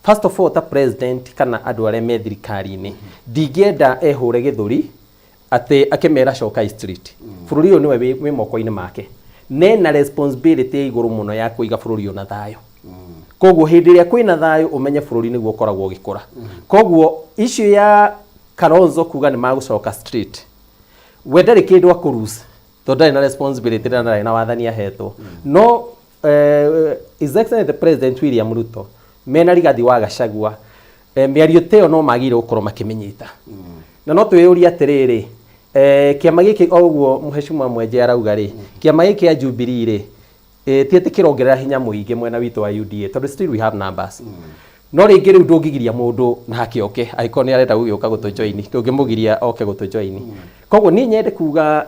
First of all, ta president kana andũ arĩa me thirikari-inĩ, ndingĩenda ehũre gĩthũri atĩ akĩmera cokai street. Bũrũri ũyũ nĩwe wĩ moko-inĩ make nena responsibility ya igũrũ mũno ya kũiga bũrũri ũyũ na thayũ. Koguo hĩndĩ ĩrĩa kwĩna thayũ, ũmenye bũrũri nĩguo ũkoragwo ũgĩkũra. Koguo issue ya Kalonzo kuga nĩ magũcoka street, we ndarĩ kĩndũ akũlose tondũ ndarĩ na responsibility na ndarĩ na wathani ahetwo. No His Excellency the President William Ruto mena Rigathi wa Gachagua, mĩario ta ĩyo no magĩrĩire gũkorwo makĩmĩnyita. Na no twĩyũrie atĩrĩrĩ, kĩama gĩkĩ o ũguo Mheshimiwa Mwenje arauga rĩ, kĩama gĩkĩ kĩa Jubilee rĩ, ti atĩ kĩrongerera hinya mũingĩ mwena witũ wa UDA, tondũ still we have numbers. No rĩngĩ rĩu ndũngĩgiria mũndũ nake oke angĩkorwo nĩ arenda gũgĩũka gũtũjoin, ndũngĩmũgiria oke gũtũjoin. Koguo niĩ nyende kuga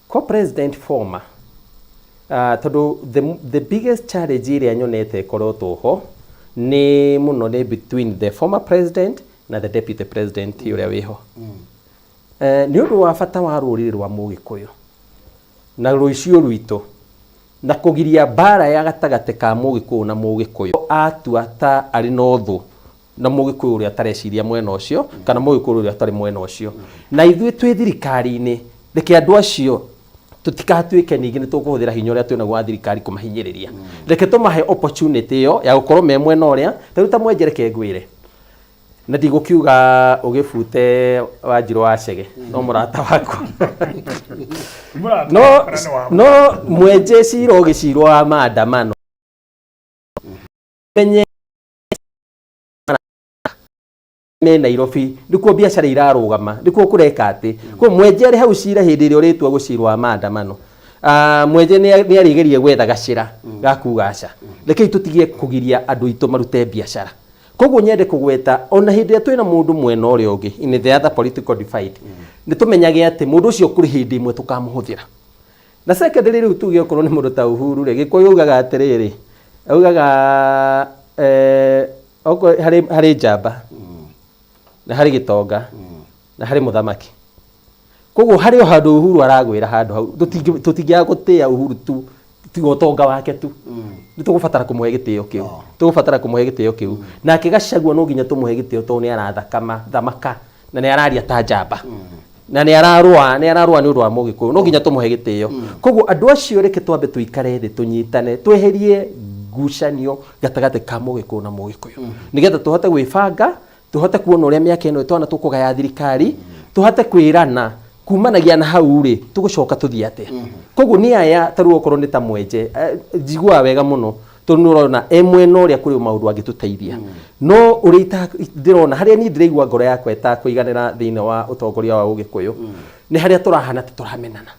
ko president former, tondũ the biggest challenge ĩrĩa nyonete ĩkoretwo ho nĩ mũno nĩ between the former president na the deputy president ũrĩa wĩho. Nĩ ũndũ wa bata wa rũrĩrĩ rwa Mũgĩkũyũ na rũicio rwitũ na kũgiria mbara ya gatagatĩ ka Mũgĩkũyũ na Mũgĩkũyũ atua ta arĩ na ũthũ na Mũgĩkũyũ ũrĩa atareciria mwena ũcio kana Mũgĩkũyũ ũrĩa atarĩ mwena ũcio, na ithuĩ twĩ thirikari-inĩ, reke andũ acio tũtikatuĩke ningĩ nĩ tũkũhũthĩra hinya ũrĩa twĩnaguo wa thirikari kũmahinyĩrĩria. Reke tũmahe opportunity ĩyo ya gũkorwo me mwena ũrĩa. Ta rĩu ta Mwenje, reke ngwĩre na ndigũkiuga ũgĩbute Wanjirũ wa Chege no mũrata wakwa, no Mwenje cira ũgĩcirwo wa maandamano menye me Nairobi nĩkuo biacara irarũgama, nĩkuo kũreka atĩ kwa Mwenje arĩ hau cira hĩndĩ ĩrĩa ũrĩtua gũcirwo wa maandamano. Mwenje nĩ arĩgerie gwetha gacĩra ga kuga aca, rekei tũtige kũgiria andũ aitũ marute biacara. Koguo nyende kũgweta ona hĩndĩ ĩrĩa twĩna mũndũ mwena ũrĩa ũngĩ in the other political divide, nĩ tũmenyage atĩ mũndũ ũcio kũrĩ hĩndĩ ĩmwe tũkamũhũthĩra. Na secondary, rĩu tuge okorwo nĩ mũndũ ta Uhuru rĩ, Gĩkũyũ ugaga atĩrĩrĩ, augaga okorwo harĩ njamba na harĩ gĩtonga na harĩ mũthamaki. Koguo harĩ o handũ Uhuru aragwĩra handũ hau tũtingĩaga gũtĩĩa Uhuru tu tiga ũtonga wake tu, nĩ tũgũbatara kũmũhe gĩtĩo kĩu, tũgũbatara kũmũhe gĩtĩo kĩu. Nake Gachagua no nginya tũmũhe gĩtĩo tondũ nĩ arathakama thamaka na nĩ araria ta njamba na nĩ ararũa nĩ ũndũ wa Mũgĩkũyũ, no nginya tũmũhe gĩtĩo. Koguo andũ acio reke twambe tũikare thĩ, tũnyitane, tweherie ngucanio gatagatĩ ka Mũgĩkũyũ na Mũgĩkũyũ, nĩgetha tũhote gwĩbanga, tũhote kuona ũrĩa mĩaka ĩno ĩtwana tũkũgaya thirikari, tũhote kwĩrana kumanagia na hau rĩ tũgũcoka tũthiĩ atĩa. Koguo nĩ aya ta rĩu okorwo nĩ ta Mwenje, njiguaga wega mũno tondũ nĩ ũrona e mwena ũrĩa kũrĩ maũndũ angĩtũteithia, no ũrĩa ndĩrona harĩa niĩ ndĩraigua ngoro yakwa ĩtakũiganĩra thĩinĩ wa ũtongoria wa Ũgĩkũyũ nĩ harĩa tũrahana ta tũramenana.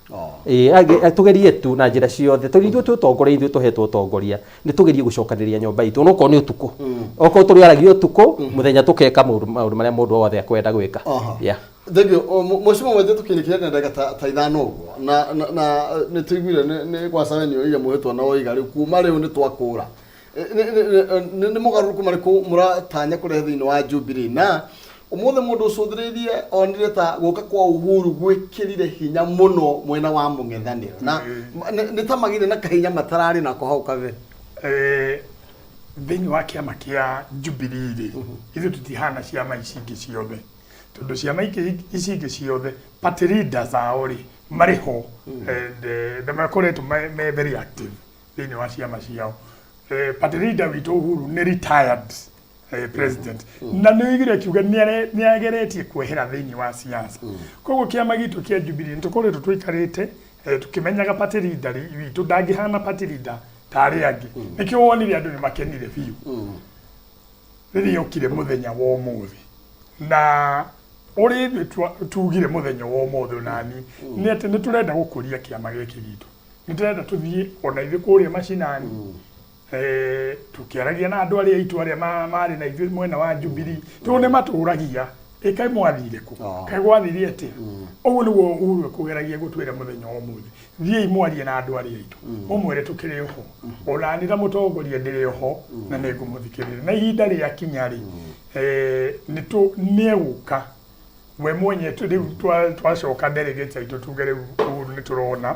Ĩĩ, tũgerie tu na njĩra ciothe tondũ ithuĩ twĩ ũtongoria, ithuĩ tũhetwo ũtongoria, nĩ tũgerie gũcokanĩrĩria nyũmba itũ onokorwo nĩ ũtukũ, okorwo tũrĩaragia ũtukũ, mũthenya tũkeka maũndũ marĩa mũndũ wothe akwenda gwĩka. Yeah. Thank you. Mheshimiwa Mwenje, tũkĩrĩkia na ndagĩka ta 5 ũguo na nĩ tũiguire nĩ gwacawe nĩ oire mwĩhĩtwa na oiga rĩu kuma rĩu nĩ twakũra. Nĩ mogarũrũku marĩkũ mũratanya kũrehe thĩinĩ wa Jubilee? Na ũmũthĩ mũndũ ũcũthĩrĩirie onire ta gũka kwa Uhuru gwĩkĩrire hinya mũno mwena wa mũng'ethanĩro na nĩ ta magire na kahinya matararĩ nako hau kabere. Thĩinĩ wa kĩama kĩa Jubilee rĩ, ithuĩ tũtihana ciama ici ingĩ ciothe, tondũ ciama ici ingĩ ciothe party leaders ao rĩ marĩ ho and na makoretwo me very active thĩinĩ wa ciama ciao. Party leader witũ Uhuru nĩ retired president na nĩ oigire akiuga nĩ ageretie kwehera thĩinĩ wa siasa. Koguo kĩama gitũ kĩa Jubilee nĩ tũkoretwo tũikarĩte tũkĩmenyaga party leader witũ ndangĩhana party leader ta arĩa angĩ. Nĩkĩo wonire andũ nĩ makenire biũ rĩrĩa okire mũthenya wa ũmũthĩ, na ũrĩa ithuĩ tugire mũthenya wa ũmũthĩ onani nĩ atĩ nĩ tũrenda gũkũria kĩama gĩkĩ gitũ, nĩ tũrenda tũthiĩ ona ithuĩ kũrĩa macinani, tũkĩaragia na andũ arĩa aitũ arĩa marĩ na ithuĩ mwena wa Jubilee, tondũ nĩ matũragia ĩ kaĩ mwathire kũ, kaĩ gwathire atĩa. Ũguo nĩguo Uhuru ekũgeragia gũtwĩra mũthenya wa ũmũthĩ, thiĩi mwarie na andũ arĩa aitũ, mũmwĩre tũkĩrĩ oho, ona niĩ ta mũtongoria ndĩrĩ oho na nĩ ngũmũthikĩrĩria, na ihinda rĩakinya rĩ, nĩ egũka we mwenye. Rĩu twacoka delegates aitũ tuge rĩu Uhuru nĩ tũrona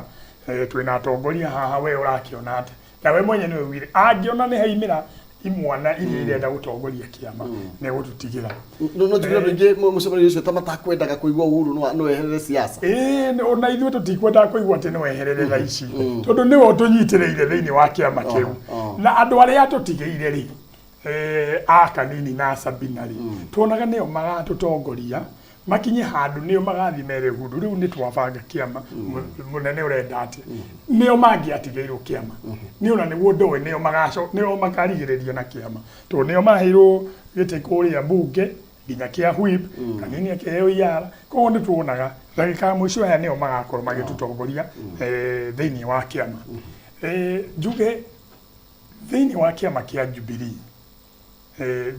twĩna atongoria haha, we ũrakĩona atĩa? Na we mwenye nĩwe ugire angĩona nĩ haimĩra imwana iria irenda gũtongoria kĩama nĩ egũtũtigĩra. No njugire andũ aingĩ mũcemanio ũcio ta matakwendaga kũigua Uhuru no eherere siasa. Ĩĩ, ona ithuĩ tũtikwendaga kũigua atĩ no eherere thaa ici, tondũ nĩwe ũtũnyitĩrĩire thĩinĩ wa kĩama kĩu, na andũ arĩa atũtigĩire rĩ, a Kanini na Sabina rĩ, tuonaga nĩo magatũtongoria makinye handũ nĩo magathiĩ mere Uhuru rĩu nĩ twabanga kĩama, mũnene ũrenda atĩa. Nĩo mangĩatigĩirwo kĩama nĩ ona nĩguo ndoĩ nĩo magaco nĩo makarigĩrĩria na kĩama, tondũ nĩo maheirwo gĩtĩ kũrĩa mbunge nginya kĩa whip, Kanini akĩheo iara. Koguo nĩ tuonaga ndagĩka ya mũico aya nĩo magakorwo magĩtũtongoria thĩinĩ wa kĩama. Njuge thĩinĩ wa kĩama kĩa Jubilee,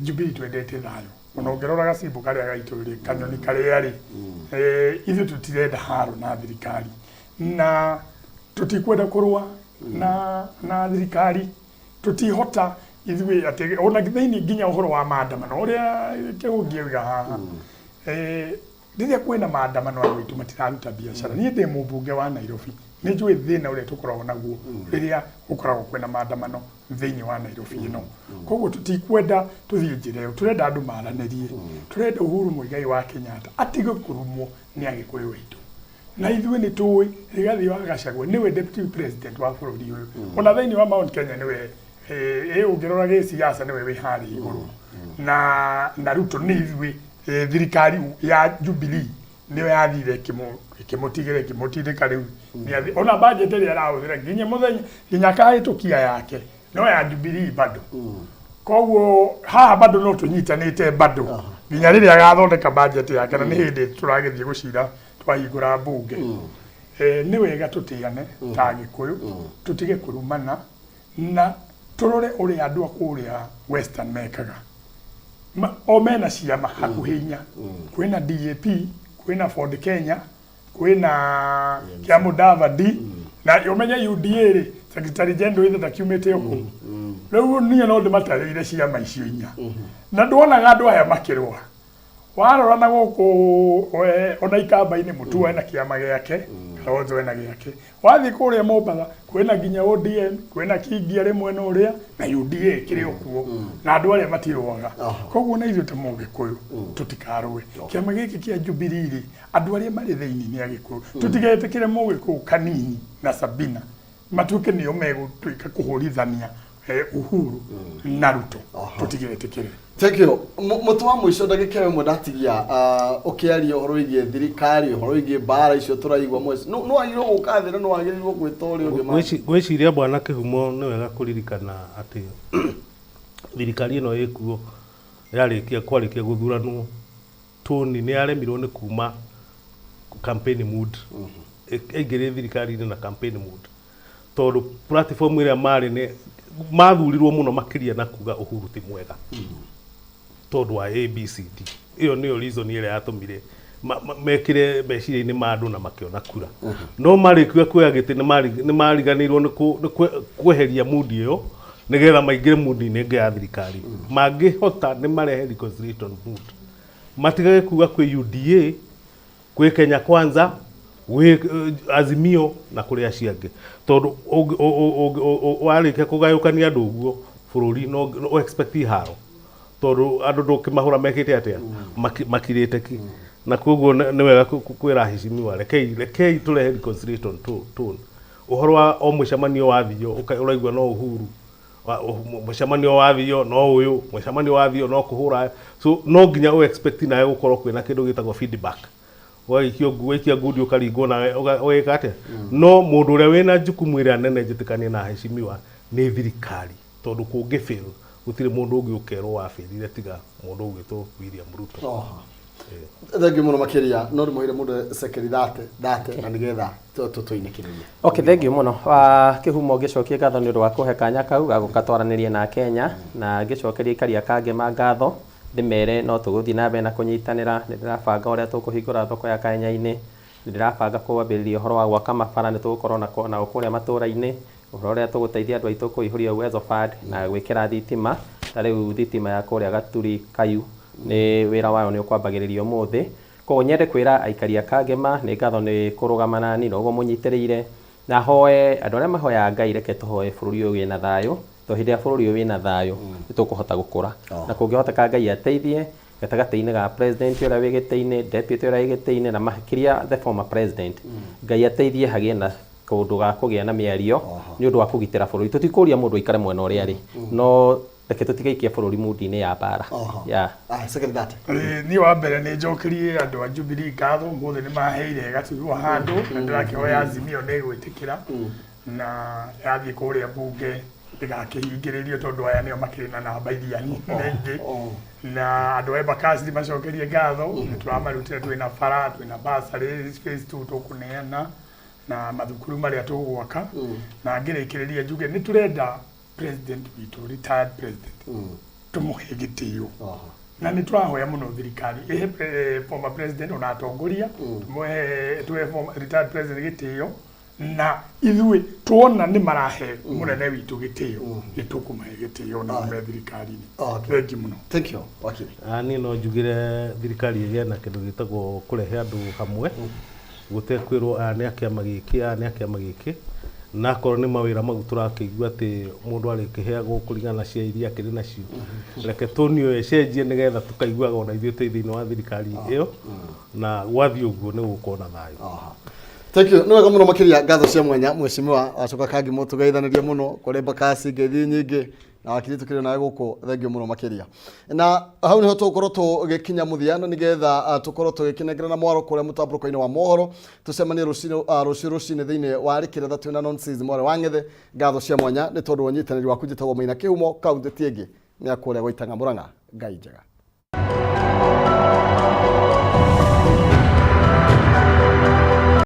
Jubilee twendete thayũ. Ona ũngĩrora gacimbo karĩa gaitũ rĩ, kanyoni karĩa rĩ, ithuĩ tũtirenda haro na thirikari na tũtikwenda kũrũa na thirikari. Tũtihota ithuĩ atĩ ona thĩinĩ nginya ũhoro wa maandamano ũrĩa kĩhũngi oiga haha, rĩrĩa kwĩna maandamano andũ aitũ matiraruta biacara. Niĩ ndĩ mũmbunge wa Nairobi, nĩ njũĩ thĩna ũrĩa tũkoragwo naguo rĩrĩa gũkoragwo kwĩna maandamano thĩinĩ wa Nairobi ĩno. Koguo tũtikwenda tũthiĩ njĩra ĩyo, tũrenda andũ maranĩrie, tũrenda Uhuru Muigai wa Kenyatta atige kũrumwo nĩ Agĩkũyũ aitũ. Na ithuĩ nĩ tũĩ Rigathi wa Gachagua nĩwe deputy president wa bũrũri ũyũ, ona thĩinĩ wa Mount Kenya nĩwe ũngĩrora gĩsiasa nĩwe wĩ harĩa igũrũ, na Ruto nĩ ithuĩ thirikari ya Jubilee nĩyo yathire ĩkĩmũtigĩra ĩkĩmũtindĩka. Rĩu ona budget ĩrĩa arahũthĩra nginya mũthenya nginya akahĩtũkia yake no ya Jubilee bado. Koguo haha bado no tũnyitanĩte bado nginya rĩrĩa agathondeka budget yake, na nĩ hĩndĩ tũragĩthiĩ gũcira twahingũra mbunge. Nĩ wega tũtĩane ta Agĩkũyũ, tũtige kũrumana na tũrore ũrĩa andũ a kũrĩa Western mekaga. O mena ciama hakuhĩ inya, kwĩna DAP, kwĩna Ford Kenya, kwĩna kĩa Mudavadi, na ũmenye UDA rĩ, secretary general ithe ndakiumĩte o kũu. Rĩu niĩ no ndĩmatarĩire ciama icio inya na ndwonaga andũ aya makĩrũa. Warora na gũkũ ona Ikamba-inĩ, Mutua ena kĩama gĩake, Kalonzo ena gĩake. Wathiĩ kũrĩa Mombatha kwĩna nginya ODM, kwĩna Kingi arĩ mwena ũrĩa na UDA kĩrĩ o kuo, na andũ arĩa matirũaga. Koguo na ithuĩ ta Mũgĩkũyũ tũtikarũe. Kĩama gĩkĩ kĩa Jubilee rĩ, andũ arĩa marĩ thĩinĩ nĩ Agĩkũyũ. Tũtigetĩkĩre Mũgĩkũyũ Kanini na Sabina matuĩke nĩo megũtuĩka kũhũrithania Uhuru na Ruto. Tũtigetĩkĩre. Thank you. Mũtĩ wa mũico ndagĩka ĩmwe ndatigia, ũkĩaria ũhoro wĩgiĩ thirikari, ũhoro wĩgiĩ mbara icio tũraigua mweci, no wagĩrĩirwo gũka thĩ na no wagĩrĩirwo gwĩta ũrĩa ũngĩ. Ngwĩciria bwana Kĩhumo nĩ wega kũririkana atĩ thirikari ĩno ĩkuo yarĩkia kwarĩkia gũthuranwo, Tony nĩ yaremirwo nĩ kuma campaign mood, aingĩrire thirikari-inĩ na campaign mood, tondũ platform ĩrĩa marĩ nĩ mathurirwo mũno makĩria na kuga Uhuru ti mwega tondũ wa ABCD. Ĩyo nĩyo reason ĩrĩa yatũmire mekĩre meciria-inĩ ma andũ na makĩona kura. No marĩkia kuoya gĩtĩ nĩ mariganĩirwo nĩ kweheria mood ĩyo nĩgetha maingĩre mood-inĩ ĩngĩ ya thirikari. Mangĩhota nĩ marehe reconciliation mood, matigage kuga kwĩ UDA, kwĩ Kenya Kwanza, gwĩ Azimio na kũrĩ acio angĩ, tondũ warĩkia kũgayũkania andũ ũguo Bũrũri no no expect iharo tondũ andũ ndũkĩmahũra mekĩte atĩa, makirĩte ki. Na koguo nĩ wega kwĩra heshimiwa, rekei rekei tũrehe reconciliation tone. Ũhoro wa o mũcemanio wathio ũraigua no Uhuru, mũcemanio wathio no ũyũ, mũcemanio wathio no kũhũra. So no nginya ũ expect nawe gũkorwo kwĩna kĩndũ gĩtagwo feedback, ũgaikio waikia ngundi ũkaringwo nawe ũgeka atĩa. No mũndũ ũrĩa wĩna jukumu ĩrĩa nene, njĩtĩkanie na heshimiwa, nĩ thirikari, tondũ kũngĩ fail gũtirĩ mũndũ ũngĩ ũkerwo wabĩrire tiga mũndũ ũgwĩtwo William Ruto. Oho. Thengiũ mũno makĩria. No ndĩmũheire mũndũ second thate thate na nĩgetha tũinĩkĩrĩrie. Okay, thank you mũno wa Kĩhumo. Ngĩcokie ngatho nĩ ũndũ wa kũhe kanya kau ga gũka twaranĩrie na Kenya, na ngĩcokeria aikari a Kangema ngatho, ndĩmere no tũgũthiĩ na mbere na kũnyitanĩra. Nĩ ndĩrabanga ũrĩa tũkũhingũra thoko ya Kanya-inĩ, nĩ ndĩrabanga kwambĩrĩria ũhoro wa gwaka mabara, nĩ tũgũkorwo na kũrĩa matũra-inĩ, ũhoro ũrĩa tũgũteithia andũ aitũ kũihũria Uwezo Fund na gwĩkĩra thitima. Ta rĩu thitima ya kũrĩa Gaturi Kayu nĩ wĩra wayo nĩ ũkwambagĩrĩria ũmũthĩ. Koguo nyende kwĩra aikari a Kangema nĩ ngatho nĩ kũrũgama nani na ũguo mũnyitĩrĩire, na hoe andũ arĩa mahoyaga Ngai, reke tũhoe bũrũri ũyũ wĩna thayũ, tondũ hĩndĩ ĩrĩa bũrũri ũyũ wĩna thayũ nĩ tũkũhota gũkũra. Na kũngĩhoteka Ngai ateithie gatagatĩ-inĩ ga president ũrĩa wĩ gĩtĩ-inĩ, deputy ũrĩa wĩ gĩtĩ-inĩ, na makĩria the former president, Ngai ateithie hagĩe na kũndũ ga kũgĩa na mĩario nĩ ũndũ wa kũgitĩra bũrũri. Tũtikũria mũndũ aikare mwena ũrĩa arĩ, no reke tũtigaikie bũrũri mundi-inĩ ya mbara yeah. Second that. Niĩ wa mbere nĩ njokerie andũ a Jubilee ngatho, ũmũthĩ nĩ maheire gaturwa handũ, na ndĩrakĩhoya Azimio nĩ ĩgwĩtĩkĩra na yathiĩ kũrĩa bunge ndĩgakĩhingĩrĩrio, tondũ aya nĩo makĩrĩ na namba iria nyingĩ. Na andũ a Embakasi macokerie ngatho, nĩ tũramarutĩra, twĩna bara, twĩna bursary phase 2 tũkũneana, na mathukuru marĩa tũgwaka. Na ngĩrĩkĩrĩria njuge nĩ tũrenda president witũ, retired president, tũmũhe gĩtĩo, na nĩ tũrahoya mũno thirikari ĩhe former president ona atongoria, tũmũhe tũhe retired president gĩtĩo. Na ithuĩ tuona nĩ marahe mũnene witũ gĩtĩo, nĩ tũkũmahe gĩtĩo na me thirikari-inĩ. Thengi mũno. Thank you, wakili. Ah, niĩ no njugire thirikari ĩgĩe na kĩndũ gĩtagwo kũrehe andũ hamwe, gũtekwĩrwo aya nĩ a kĩama gĩkĩ, aya nĩ a kĩama gĩkĩ. Na akorwo nĩ mawĩra mau tũrakĩigua atĩ mũndũ arĩkĩheagwo kũringana na cia iria akĩrĩ nacio, reke toni ĩyo ĩcenjie nĩgetha tũkaiguaga ona ithuĩ twĩ thĩinĩ wa thirikari ĩyo, na gwathiĩ ũguo nĩ gũgũkorwo na thayũ. Thank you. Nĩ wega mũno makĩria. Ngatho cia mwanya, mheshimiwa wacoka Kangimo, tũgeithanĩria mũno kũrĩ Mbakasi, ngeithi nyingĩ, na wakiri tũkĩrĩ nawe gũkũ, thank you mũno makĩria. Na hau niho tũgũkorwo tũgĩkinya mũthia, na nĩgetha tũkorwo tũgĩkĩnengerana mwaro kũrĩa mũtambũrũko-inĩ wa mohoro. Tũcemanie rũcinĩ, rũciũ rũcinĩ thĩinĩ wa rĩkĩretha twĩna nonsense mware wa ng'ethe. Ngatho cia mwanya nĩ tondũ wa ũnyitanĩri waku. Njĩtagwo Maina Kĩhumo, kaunti ĩngĩ nĩ akũrĩa gwaitanga Mũrang'a. Ngai njega.